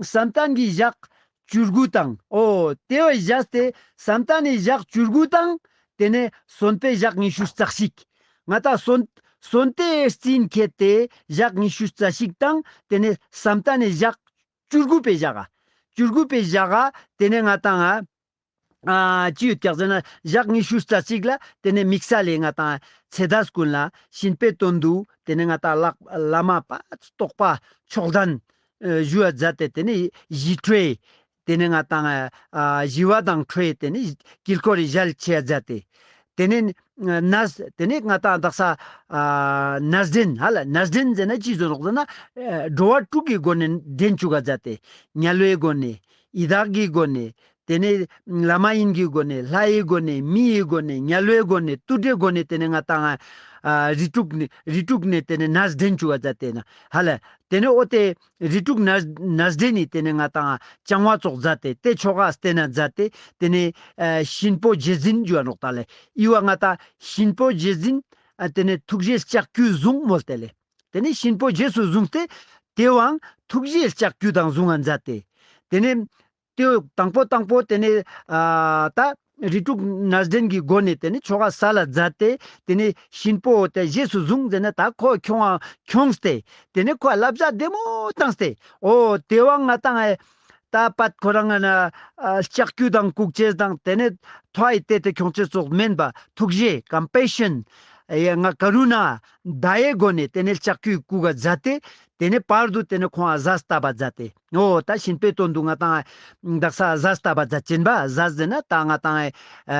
བསམ་གཏན་གྱི་ཞག་བཅུ་དགུ་དང་འོ་ཏེ་བས་བཞག་སྟེ་བསམ་གཏན་ནི་ཞག་བཅུ་དགུ་དང་ཏེ་ནེ་གསོན་པོའི་ཞག་ཉི་ཤུ་རྩ་གཅིག། ང་ཏང་གསོན་གསོན་ཏེ་རྩིས་ཁེལ་ཏེ་ཞག་ཉི་ཤུ་རྩ་གཅིག་དང་ཏེ་ནེ་བསམ་གཏན་ནི་ཞག་བཅུ་དགུ་པའི་ཞག་ག། བཅུ་དགུ་པའི་ཞག་ག་ཏེ་ནེ་ང་ཏང་ཨ་ཨ་ཅི་ཡོད་ཀྱག་ཟེར་ན་ཞག་ཉི་ཤུ་རྩ་གཅིག་ལ་ཏེ་ནེ་དམིགས་བསལ་ལེ་ང་ཏང་ཚེ་འདས་ཀུན་ལ་གཤིན་པོའི་དོན་དུ་ཏེ་ནེ་ང་ཏང་ལག་བླ་མ་པ་རྟོགས་པ་མཆོག་ལྡན་ཨ་ཞུ་བ་མཛད་དེ་ཏེ་ནེ་ཞི་ཁྲོའི་ཏེ་ནེ་ང་ཏང་ཨ་ཞི་བ་དང་ཁྲོའི་ཏེ་ནེ་དཀྱིལ་འཁོར་རི་ཞལ་ཕྱེ་མཛད་དེ། ཏེ་ནེ་ཨ་ནས་ཏེ་ནེ་ང་ཏང་དག་ས་ཨ་ནས་འདྲེན་ཧ་ལ་ནས་འདྲེན་ཟེར་ན་ཅི་ཟེར་ནོག་ཟེར་ན་ཨ་འགྲོ་བ་དྲུག་གི་སྒོ་ནེ་འདྲེན་བཅུག་ག་མཛད་དེ་དམྱལ་བའི་སྒོ་ནེ་ཡི་དྭགས་ཀྱི་སྒོ་ནེ་ཏེ་ནེ་ལྷ་མ་ཡིན་གྱི་སྒོ་ནེ་ལྷའི་སྒོ་ནེ་མིའི་སྒོ་ནེ་དམྱལ་བའི་སྒོ་ནེ་དུད་འགྲོའི་སྒོ་ནེ་ཏེ་ནེ་ང་ཏང་ ཨ་རི་ཕྲུག་ནི་རི་ཕྲུག་ནི་ཏེ་ནེ་ནས་འདྲེན་ཅུག་ག་མཛད་དེ་ན་ཧ་ལ། ཏེ་ནེ་འོ་ཏེ་རི་ཕྲུག་ནས་ནས་འདྲེན་ནི་ཏེ་ནེ་ང་ཏང་ཅང་བ་ཙོགས་མཛད་དེ་ཏེ་ཆོ་ག་སྟན་ན་མཛད་དེ་ཏེ་ནེ་ཨ་གཤིན་པོ་རྗེ་བཙུན་ཞུ་བ་ནོག་ད་ལེ། ཨི་བོ་ང་ཏང་གཤིན་པོ་རྗེ་བཙུན་ཨ་ཏེ་ནེ་ཐུགས་རྗེའི་ལྕགས་ཀྱུས་བཟུང་མོལ་ཏེ་ལེ། ཏེ་ནེ་གཤིན་པོ་རྗེས་སུ་བཟུང་སྟེ་ཏེ་བོའང་ཐུགས་རྗེའི་ལྕགས་ཀྱུ་དང་བཟུང་ང་མཛད་དེ། ཏེ་ནེ་ཏེ་དང་པོ་དང་པོ་ཏེ་ནེ་ཨ་ད་རི་ཕྲུག་ནས་འདྲེན་གྱི་སྒོ་ནས་ཏེ་ནེ་ཆོ་ག་སལ་ལ་མཛད་དེ་ཏེ་ནེ་གཤིན་པོ་ཏེ་རྗེས་སུ་བཟུང་ཟེར་ན་ད་ཁོ་ཁྱོང་ང་ཁྱོངས་ཏེ་ཏེ་ནེ་ཁོ་ལ་བླ་བྱ་བདེ་མོ་བཏང་སྟེ་འོ་ཏེ་བོ་ང་ཏང་ཨེ་ད་པད་ཁོ་རང་ང་ན་ཨ་ལྕགས་ཀྱུ་དང་བཀུག་ཅེས་དང་ཏེ་ནེ་ཐོ་ཨེ་ཏེ་ཏེ་ཁྱོང་ཅེས་ཙོགས་མེན་པ་ཐུགས་རྗེ་ཀམ་པེ་ཤན་ཡ་ང་ཀ་རུ་ན་དཱ་ཡའི་སྒོ་ནས་ཏེ་ནེ་ལྕགས་ཀྱུས་བཀུག་ག་མཛད་དེ་ཏེ་ནེ་བར་དུ་ཏེ་ནེ་ཁོང་ང་ཟས་བསྟབས་པ་མཛད་དེ། འོ་ད་གཤིན་པོའི་དོན་དུ་ང་ཏང་དག་ས་ཟས་བསྟབས་པ་མཛད་ཅེན་པ་ཟས་ཟེར་ན་ད་ང་ཏང་ཨ་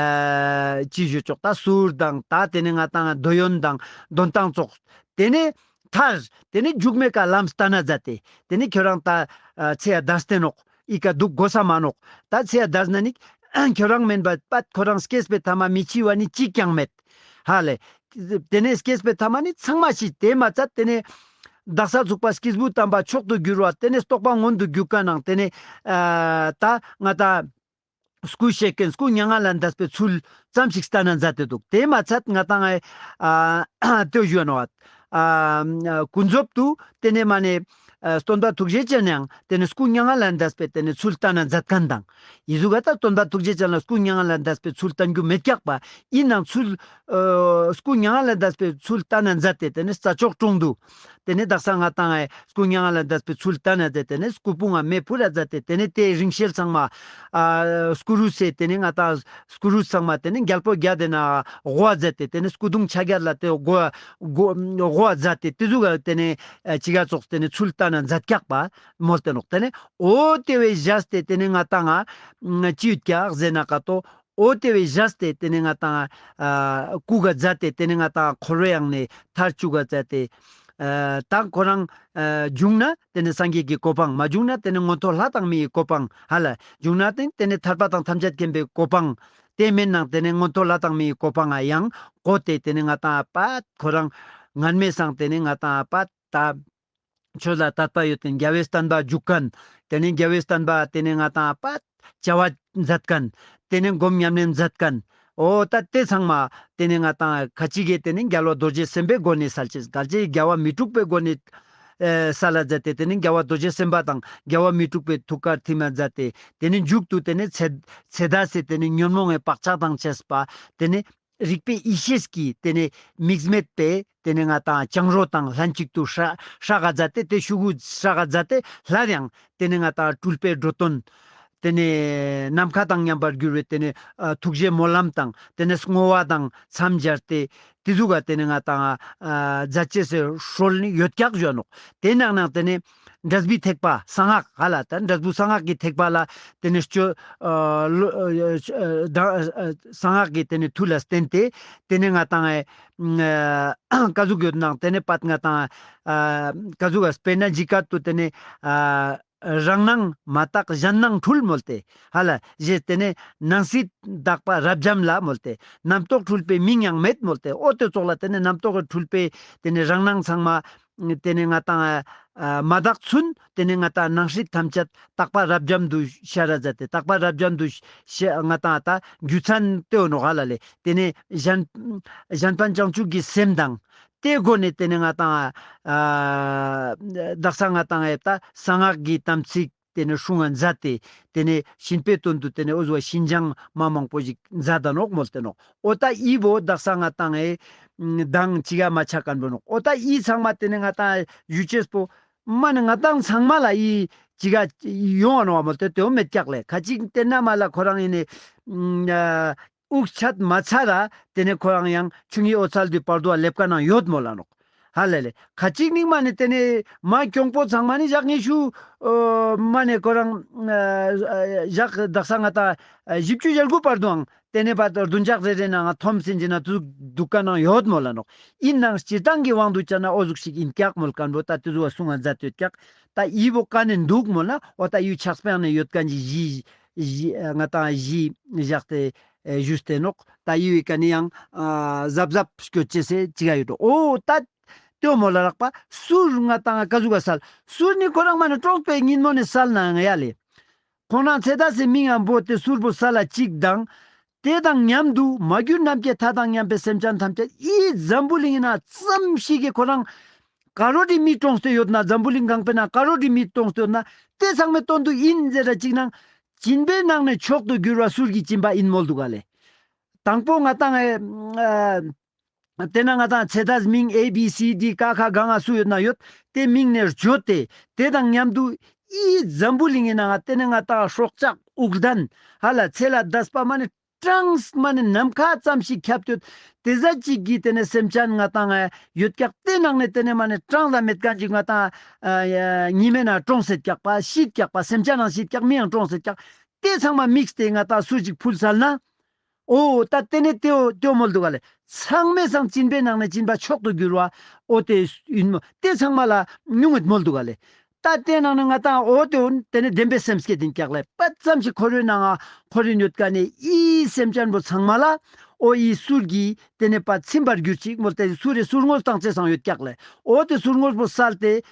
ཅི་ཞུ་ཆོག་ད་གསུར་དང་ད་ཏེ་ནེ་ང་ཏང་འདོད་ཡོན་དང་འདོན་ཐང་ཙོགས། ཏེ་ནེ་ཐར། ཏེ་ནེ་མཇུག་མའི་ཀ་ལམ་སྟན་ན་མཛད་དེ། ཏེ་ནེ་ཁྱོ་རང་ད་ཨ་ཚེ་ཡ་འདས་ཏེ་ནོག་ཨི་ཀ་འདུག་དགོས་ས་མ་ནོག་ད་ཚེ་ཡ་འདས་ན་ནི་ཁྱོ་རང་མེན་པ་པད་ཁོ་རང་སྐྱེས་པའི་ཐ་མ་མི་འཆི་བ་ནི་གཅིག་ཀྱང་མེད། ཧ་ལེ། ཏེ་ནེ་སྐྱེས་པའི་ཐ་མ་ནི་ཚང་མ་ཤི། ཏེ་མ་ཚད་ཏེ་ནེ་དག་ས་ཚུག་པ་སྐྱེས་བུ་དམ་པ་མཆོག་ཏུ་གྱུར་བ་ཏེ་ནེ་རྟོགས་པ་མངོན་དུ་གྱུར་མཁན་ནང་ཏེ་ནེ་ཨ་ད་ང་ཏང་སྐུ་གཤེགས་མཁན་སྐུ་མྱ་ངན་ལས་འདས་པའི་ཚུལ་ཙམ་ཞིག་སྟན་ན་མཛད་དེ་འདུག་ཏེ་མ་ཚད་ང་ཏང་ཨ་ཏེ་ཞུ་ནོག་ཨ་ཀུན་རྫོབ་ཏུ་ཏེ་ནེ་མ་ནེ་ཨ་སྟོན་པ་ཐུགས་རྗེ་ཅན་ཡང་ཏེ་ནེ་སྐུ་མྱ་ངན་ལས་འདས་པའི་ཏེ་ནེ་ཚུལ་སྟན་ན་མཛད་མཁན་དང་། ཡི་ཟུག་ག་ད་སྟོན་པ་ཐུགས་རྗེ་ཅན་ལ་སྐུ་མྱ་ངན་ལས་འདས་པའི་ཚུལ་སྟན་རྒྱུ་མེད་ཀྱག་པ། ཨིན་ནའང་ཚུལ་ཨ་སྐུ་མྱ་ངན་ལས་འདས་པའི་ཚུལ་སྟན་ན་མཛད་དེ་ཏེ་ནེ་རྩྭ་མཆོག་གྲོང་དུ། ཏེ་ནེ་དག་ས་ང་ཏང་ཨེ་སྐུ་མྱ་ངན་ལས་འདས་པའི་ཚུལ་སྟན་ན་མཛད་དེ་ཏེ་ནེ་སྐུ་ཕུང་ང་མེ་ཕུལ་ལ་མཛད་དེ་ཏེ་ནེ་ཏེ་རིང་བསྲེལ་ཚང་མ་ཨ་སྐུ་རུས་སེ་ཏེ་ནེ་ང་ཏང་སྐུ་རུས་ཚང་མ་ཏེ་ནེ་རྒྱལ་པོ་བརྒྱད་དེ་ན་དགོ་མཛད་དེ་ཏེ་ནེ་སྐུ་གདུང་ཆ་བརྒྱད་ལ་ཏེ་དགོ་དགོ་དགོ་མཛད་དེ་ཏེ་ཟུག་ག་ཏེ་ནེ་ཨ་ཅི་ག་ཙོགས་ཏེ་ནེ་ཚུལ་སྟན་ན་མཛད་ཀྱག་པ་མོལ་ཏེ་ནོག་ཏེ་ནེ་འོ་ཏེ་བོའི་བཞེས་ཏེ་ཏེ་ནེ་ང་ཏང་ང་ཅི་ཡོད་ཀྱག་ཟེར་ན་ཀ་ཏོ། འོ་ཏེ་བོའི་བཞེས་ཏེ་ཏེ་ནེ་ང་ཏང་ཨ་བཀུག་ག་མཛད་དེ་ཏེ་ནེ་ང་ཏང་འཁོར་བའི་ཡང་ནེ་ཐར་བཅུག་ག་མཛད་དེ། ཨ་ད་ཁོ་རང་ཨ་བྱུང་ན་ཏེ་ནེ་སངས་རྒྱས་ཀྱི་གོ་འཕང་མ་བྱུང་ན་ཏེ་ནེ་མངོན་མཐོ་ལྷ་དང་མིའི་གོ་འཕང་ཧ་ལ་བྱུང་ན་ཏེ་ཏེ་ནེ་ཐར་པ་དང་ཐམས་ཅད་མཁྱེན་པའི་གོ་འཕང་ཏེ་མེན་ནང་ཏེ་ནེ་མངོན་མཐོ་ལྷ་དང་མིའི་གོ་འཕང་ང་ཡང་གོ་སྟེ་ཏེ་ནེ་ང་ཏང་པད་ཁོ་རང་ངན་མེད་སང་ཏེ་ནེ་ང་ཏང་པད་ད་ཆོས་ལ་དད་པ་ཡོད་དེ་རྒྱལ་བའི་བསྟན་པ་འཇུག་མཁན། ཏེ་ནེ་རྒྱལ་བའི་བསྟན་པ་ཏེ་ནེ་ང་ཏང་པད་བྱ་བ་མཛད་མཁན། ཏེ་ནེ་སྒོམ་ཉམས་ལེན་མཛད་མཁན། འོ་ད་ཏེ་ཚང་མ་ཏེ་ནེ་ང་ཏང་ཁ་ཅིག་གི་ཏེ་ནེ་རྒྱལ་བ་རྡོ་རྗེ་སེམས་དཔའི་སྒོ་ནས་སལ་ཅེས། གལ་ཆེ་རྒྱལ་བ་མི་འཁྲུགས་པའི་སྒོ་ནས་ཨེ་སལ་ལ་མཛད་དེ་ཏེ་ནེ་རྒྱལ་བ་རྡོ་རྗེ་སེམས་དཔའ་དང་རྒྱལ་བ་མི་འཁྲུགས་པའི་ཐུགས་ཀར་ཐིམ་ལ་མཛད་དེ་ཏེ་ནེ་མཇུག་ཏུ་ཏེ་ནེ་ཚེ་ཚེ་འདས་སི་ཏེ་ནེ་ཉོན་མོངས་པའི་བག་ཆགས་དང་བཅས་པ་ཏེ་ནེ་རིག་པའི་ཡེ་ཤེས་ཀྱི་ཏེ་ནེ་དམིགས་མེད་པའི་ཏེ་ནེ་ང་ཏང་བྱང་རོ་དང་ལྷན་ཅིག་ཏུ་ཧྲ་ཧྲག་ག་མཛད་དེ་ཏེ་ཤུ་གུ་ཧྲག་ག་མཛད་དེ་སླར་ཡང་ཏེ་ནེ་ང་ཏང་སྤྲུལ་པའི་འགྲོ་དོན་ཏེ་ནེ་ནམ་མཁའ་དང་མཉམ་པར་གྱུར་བའི་ཏེ་ནེ་ཨ་ཐུགས་རྗེའི་སྨོན་ལམ་དང་ཏེ་ནེ་བསྔོ་བ་དང་མཚམས་སྦྱར་ཏེ་ཏེ་ཟུག་ག་ཏེ་ནེ་ང་ཏང་ཨ་མཛད་ཅེས་སི་སྲོལ་ནི་ཡོད་ཀྱག་ཞུ་ནོག་ཏེ་ནང་ནང་ཏེ་ནེ་འབྲས་བུའི་ཐེག་པ་གསང་སྔགས་ཧ་ལ་ད་འབྲས་བུ་གསང་སྔགས་ཀྱི་ཐེག་པ་ལ་ཏེ་ནེ་སྤྱོད་ཨ་ལོ་ཨ་ཨ་གསང་སྔགས་ཀྱི་ཏེ་ནེ་མཐུ་ལ་བརྟེན་ཏེ་ཏེ་ནེ་ང་ཏང་ཨ་ཀ་ཟུག་ཡོད་ནང་ཏེ་ནེ་པད་ང་ཏང་ཨ་ཀ་ཟུག་ག་དཔེར་ན་ཇི་སྐད་དུ་ཏེ་ནེ་ཨ་རང་སྣང་མ་དག་གཞན་སྣང་འཁྲུལ་མོལ་ཏེ་ཧ་ལ་ཞེས་ཏེ་ནེ་སྣང་སྲིད་དག་པ་རབ་འབྱམས་ལ་མོལ་ཏེ་རྣམ་རྟོག་འཁྲུལ་པའི་མིང་ཡང་མེད་མོལ་ཏེ་འོ་ཏེ་ཙོགས་ལ་ཏེ་ནེ་རྣམ་རྟོག་གི་འཁྲུལ་པའི་ཏེ་ནེ་རང་སྣང་ཚང་མ་ཏེ་ནེ་ང་ཏང་ཨ་མ་དག་ཚུན་ཏེ་ནེ་ང་ཏང་སྣང་སྲིད་ཐམས་ཅད་དག་པ་རབ་འབྱམས་དུ་ཤར་ར་མཛད་དེ་དག་པ་རབ་འབྱམས་དུ་ཤ་ང་ཏང་ད་རྒྱུ་མཚན་ཏེ་འོ་ནོག་ཧ་ལ་ལེ། ཏེ་ནེ་གཞན་གཞན་ཕན་བྱང་ཆུབ་ཀྱི་སེམས་དང་ཏེ་སྒོ་ནས་ཏེ་ནེ་ང་ཏང་ཨ་དག་ས་ང་ཏང་ཨེ་ད་གསང་སྔགས་ཀྱི་དམ་ཚིག་ཏེ་ནེ་སྲུང་ང་མཛད་དེ་ཏེ་ནེ་གཤིན་པོའི་དོན་དུ་ཏེ་ནེ་འོ་ཟུག་ག་ཞིན་སྦྱངས་མ་མང་པོ་ཞིག་མཛད་ད་ནོག་མོལ་ཏེ་ནོག་འོ་ད་ཨི་བོ་དག་ས་ང་ཏང་ཨེ་མདང་ཅི་ག་མ་ཆ་མཁན་པོ་ནོག་འོ་ད་ཨི་ཚང་མ་ཏེ་ནེ་ང་ཏང་ཨེ་ཞུ་ཅེས་པོ་མ་ནེ་ང་ཏང་ཚང་མ་ལ་ཨི་ཅི་ག་ཡོང་ང་ནོག་མོལ་ཏེ་ཏེ་བོ་མེད་ཀྱག་ལེ། ཁ་ཅིག་ཏེ་ན་མ་ལ་ཁོ་རང་ཨིན་ནི་ཨ་དབུགས་ཆད་མ་ཚར་ར་ཏེ་ནེ་ཁོ་རང་ཡང་ཆུང་ངུའི་འོད་གསལ་དུ་བར་དོའ་ལེབ་ཀ་ནང་ཡོད་མོལ་ལ་ནོག་ཧ་ལ་ལེ། ཁ་ཅིག་ནིང་མ་ནེ་ཏེ་ནེ་མ་གྱོང་པོ་ཚང་མ་ནི་ཞག་ཉི་ཤུ་ཨ་མ་ནེ་ཁོ་རང་ཨ་ཞག་དག་ས་ང་ཏང་ཨ་བཞི་བཅུ་ཞེ་དགུ་བར་དུའང་ཏེ་ནེ་བར་དོ་བདུན་ཞག་རེ་རེ་ནང་ང་ཐོམ་སིན་ཅི་ན་དུ་དུག་ཀ་ནང་ཡོད་མོལ་ལ་ནོག་ཨིན་ནང་སྤྱིར་བཏང་གི་དབང་དུ་བྱས་ན་འོ་ཟུག་ཞིག་ཨིན་ཀྱག་མོལ་མཁན་པོ་ད་ཏེ་ཟུག་ག་གསུང་ང་མཛད་ཡོད་ཀྱག་ད་ཨི་བོ་ཀ་ནེ་དུག་མོལ་ན་འོ་ད་ཡུལ་ཆགས་པའི་ནང་ཡོད་མཁན་གྱི་གཞི་གཞི་ང་ཏང་གཞི་བཞག་སྟེ་ ཨེ་ཞུས་ཏེ་ནོག། ད་ཡི་བི་ཀ་ནི་ཡང་ཨ་གཟབ་གཟབ་སྐྱོད་ཅེས་སི་ཅི་ག་ཡོད་དོ། འོ་ད་ཏེའོ་མོལ་ལ་རག་པ་སུར་ང་ཏང་ཀ་ཟུག་ག་སལ། སུར་ནི་ཁོ་རང་མ་ནི་གྲོངས་པའི་ཉིན་མོ་ནི་སལ་ན་ཡང་ཡ་ལེ། ཁོང་རང་ཚེ་འདས་སི་མིང་ཡང་བོ་ཏེ་སུར་བོ་སལ་ལ་ཅིག་དང་། ཏེ་དང་མཉམ་དུ་མ་གྱུར་ནམ་མཁའི་མཐའ་དང་མཉམ་པའི་སེམས་ཅན་ཐམས་ཅད་འི་འཛམ་བུ་གླིང་ན་ཙམ་ཞིག་གི་ཁོ་རང་ཀ་རོ་རི་མི་གྲོངས་ཏེ་ཡོད་ན། འཛམ་བུ་གླིང་གང་པོའི་ནང་ཀ་རོ་རི་མི་གྲོངས་ཏེ་ཡོད་ན་ཏེ་ཚང་མའི་དོན་དུ་ཨིན་ཟེར་ར་ཅིག་ནང་སྦྱིན་པའི་ནང་ནས་མཆོག་ཏུ་གྱུར་བ་སུར་གྱི་སྦྱིན་པ་ཨིན་མོལ་དུག་ག་ལེ། དང་པོ་ང་ཏང་ཨེ་ཨ་ཏེ་ན་ང་ཏང་ཚེ་འདས་མིང་ཨེ་བི་སི་ཌི་ཀ་ཁ་ག་ང་སུ་ཡོད་ན་ཡོད། ཏེ་མིང་ནས་བརྗོད་དེ་ཏེ་དང་མཉམ་དུ་འི་འཛམ་བུ་གླིང་ངི་ནང་ང་ཏེ་ནེ་ང་ཏང་སྲོག་ཆགས་དབུགས་ལྡན་ཧ་ལ་ཚེ་ལས་འདས་པ་མ་ནེ་གྲངས་མ་ནེ་ནམ་མཁའ་ཙམ་ཞིག་ཁྱབ་ཏེ་ཡོད། ཏེ་ཟ་ཅིག་གི་ཏེ་ནེ་སེམས་ཅན་ང་ཏང་ང་ཡོད་ཀྱག། ཏེ་ནང་ནེ་ཏེ་ནེ་མ་ནེ་གྲངས་ལ་མེད་ཁན་ཅིག་ང་ཏང་ཨ་ཉི་མའི་ནང་ང་གྲོངས་སེད་ཀྱག་པ་ཤིད་ཀྱག་པ་སེམས་ཅན་ནང་ཤིད་ཀྱག་མི་ཡང་གྲོངས་སེད་ཀྱག། ཏེ་ཚང་མ་དམིགས་ཏེ་ང་ཏང་སུར་ཅིག་ཕུལ་སལ་ན། འོ་ད་ཏེ་ནེ་ཏེའོ་ཏེའོ་མོལ་དུག་ག་ལེ། ཚང་མའི་སང་སྦྱིན་པའི་ནང་ནེ་སྦྱིན་པ་མཆོག་ཏུ་གྱུར་བ་འོ་ཏེ་ཨིན་མོ། ཏེ་ཚང་མ་ལ་ཉུང་ངུ་མོལ་དུག་ག་ལེ། ད་ཏེ་ནང་ནེ་ང་ཏང་འོ་ཏེའོ་ཏེ་ནེ་བདེན་པའི་སེམས་བསྐྱེད་ཨིན་ཀྱག་ལེ། པ་ཙམ་ཞིག་འཁོར་བའི་ནང་ང་འཁོར་རིན་ཡོད་ཀ་ནེ་འི་སེམས་ཅན་པོ་ཚང་མ་ལ་འོ་འི་སུར་གྱི་ཏེ་ནེ་པ་ཚིམ་པར་གྱུར་ཅིག་མོལ་ཏེ་སུར་རི་སུར་ངོས་ཏང་ཅེས་སང་ཡོད་ཀྱག་ལེ། འོ་ཏེ་སུར་ངོས་པོ་སལ་ཏེ་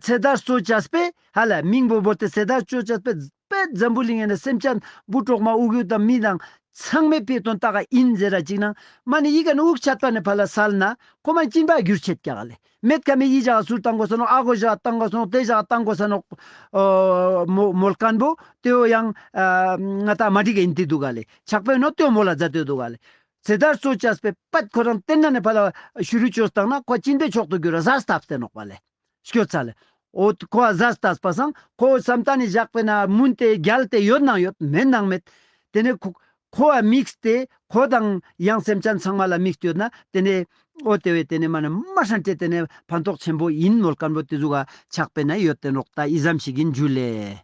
ཚེ་འདས་གཙོ་བྱས་པའི་ཧ་ལ་མིང་པོ་བོར་ཏེ་ཚེ་འདས་གཙོ་བྱས་པའི་པད་འཛམ་བུ་གླིང་ངི་ནང་སེམས་ཅན་བུ་གྲོག་མ་དབུགས་ཡོད་དང་མི་དང་ཚང་མའི་ཕི་དོན་དག་ག་ཨིན་ཟེར་ར་ཅིག་ནང་མ་ནེ་འི་ཀ་ནེ་དབུགས་ཆད་པ་ནེ་ཕར་ལ་སལ་ན་ཁོ་མ་སྦྱིན་པ་གྱུར་ཆེད་ཀྱག་ལེ། མེད་ཀ་མེད་འི་ཞག་ག་སུར་ཏང་གོས་ས་ནོག། ཨ་གོ་ཞག་ག་ཏང་གོས་ས་ནོག། ཏེ་ཞག་ག་ཏང་གོས་ས་ནོག་མོལ་ཁན་བོ་ཏེའོ་ཡང་ང་ཏང་མ་འགྲིག་ག་ཨིན་ཏེ་དུག་ག་ལེ། ཆགས་པའི་ནོ་ཏེའོ་མོལ་ལ་མཛད་དེ་དུག་ག་ལེ། ཚེ་འདས་གཙོ་བྱས་པའི་པད་ཁོ་རང་ཏེ་ནེ་ཕར་ལ་ཤུ་རུ་ཅོས་ཏང་ན་ཁོ་སྦྱིན་པའི་མཆོག་ཏུ་གྱུར་ར་ཟ་ལྟབས་ཏེ་ནོག་པ་ལེ། སྐྱོ་ཚ་ལེ། འོ་ཁོ་ཨ་ཟ་ལྟབས་པ་སང་ཁོ་བསམ་གཏན་ནི་བཞག་པའི་ནང་མུན་ཏེ་རྒྱལ་ཏེ་ཡོད་ནང་ཡོད་མེད་ནང་མེད། ཏེ་ནེ་ཁོ་ཁོ་ཨ་དམིགས་ཏེ་ཁོ་དང་ཡང་སེམས་ཅན་ཚང་མ་ལ་དམིགས་ཏེ་ཡོད་ན་ཏེ་ནེ་འོ་ཏེ་བས་ཏེ་ནེ་མ་ནེ་མ་ཧྲན་ཏེ་ཏེ་ནེ་ཕན་ཐོགས་ཆེན་པོ་ཨིན་མོལ་ཁན་བོ་ཏེ་ཟུག་ག་ཆགས་པའི་ནང་ཡོད་ཏེ་ནོག། ད་འི་ཙམ་ཞིག་ཨིན། ཇུ་ལེ།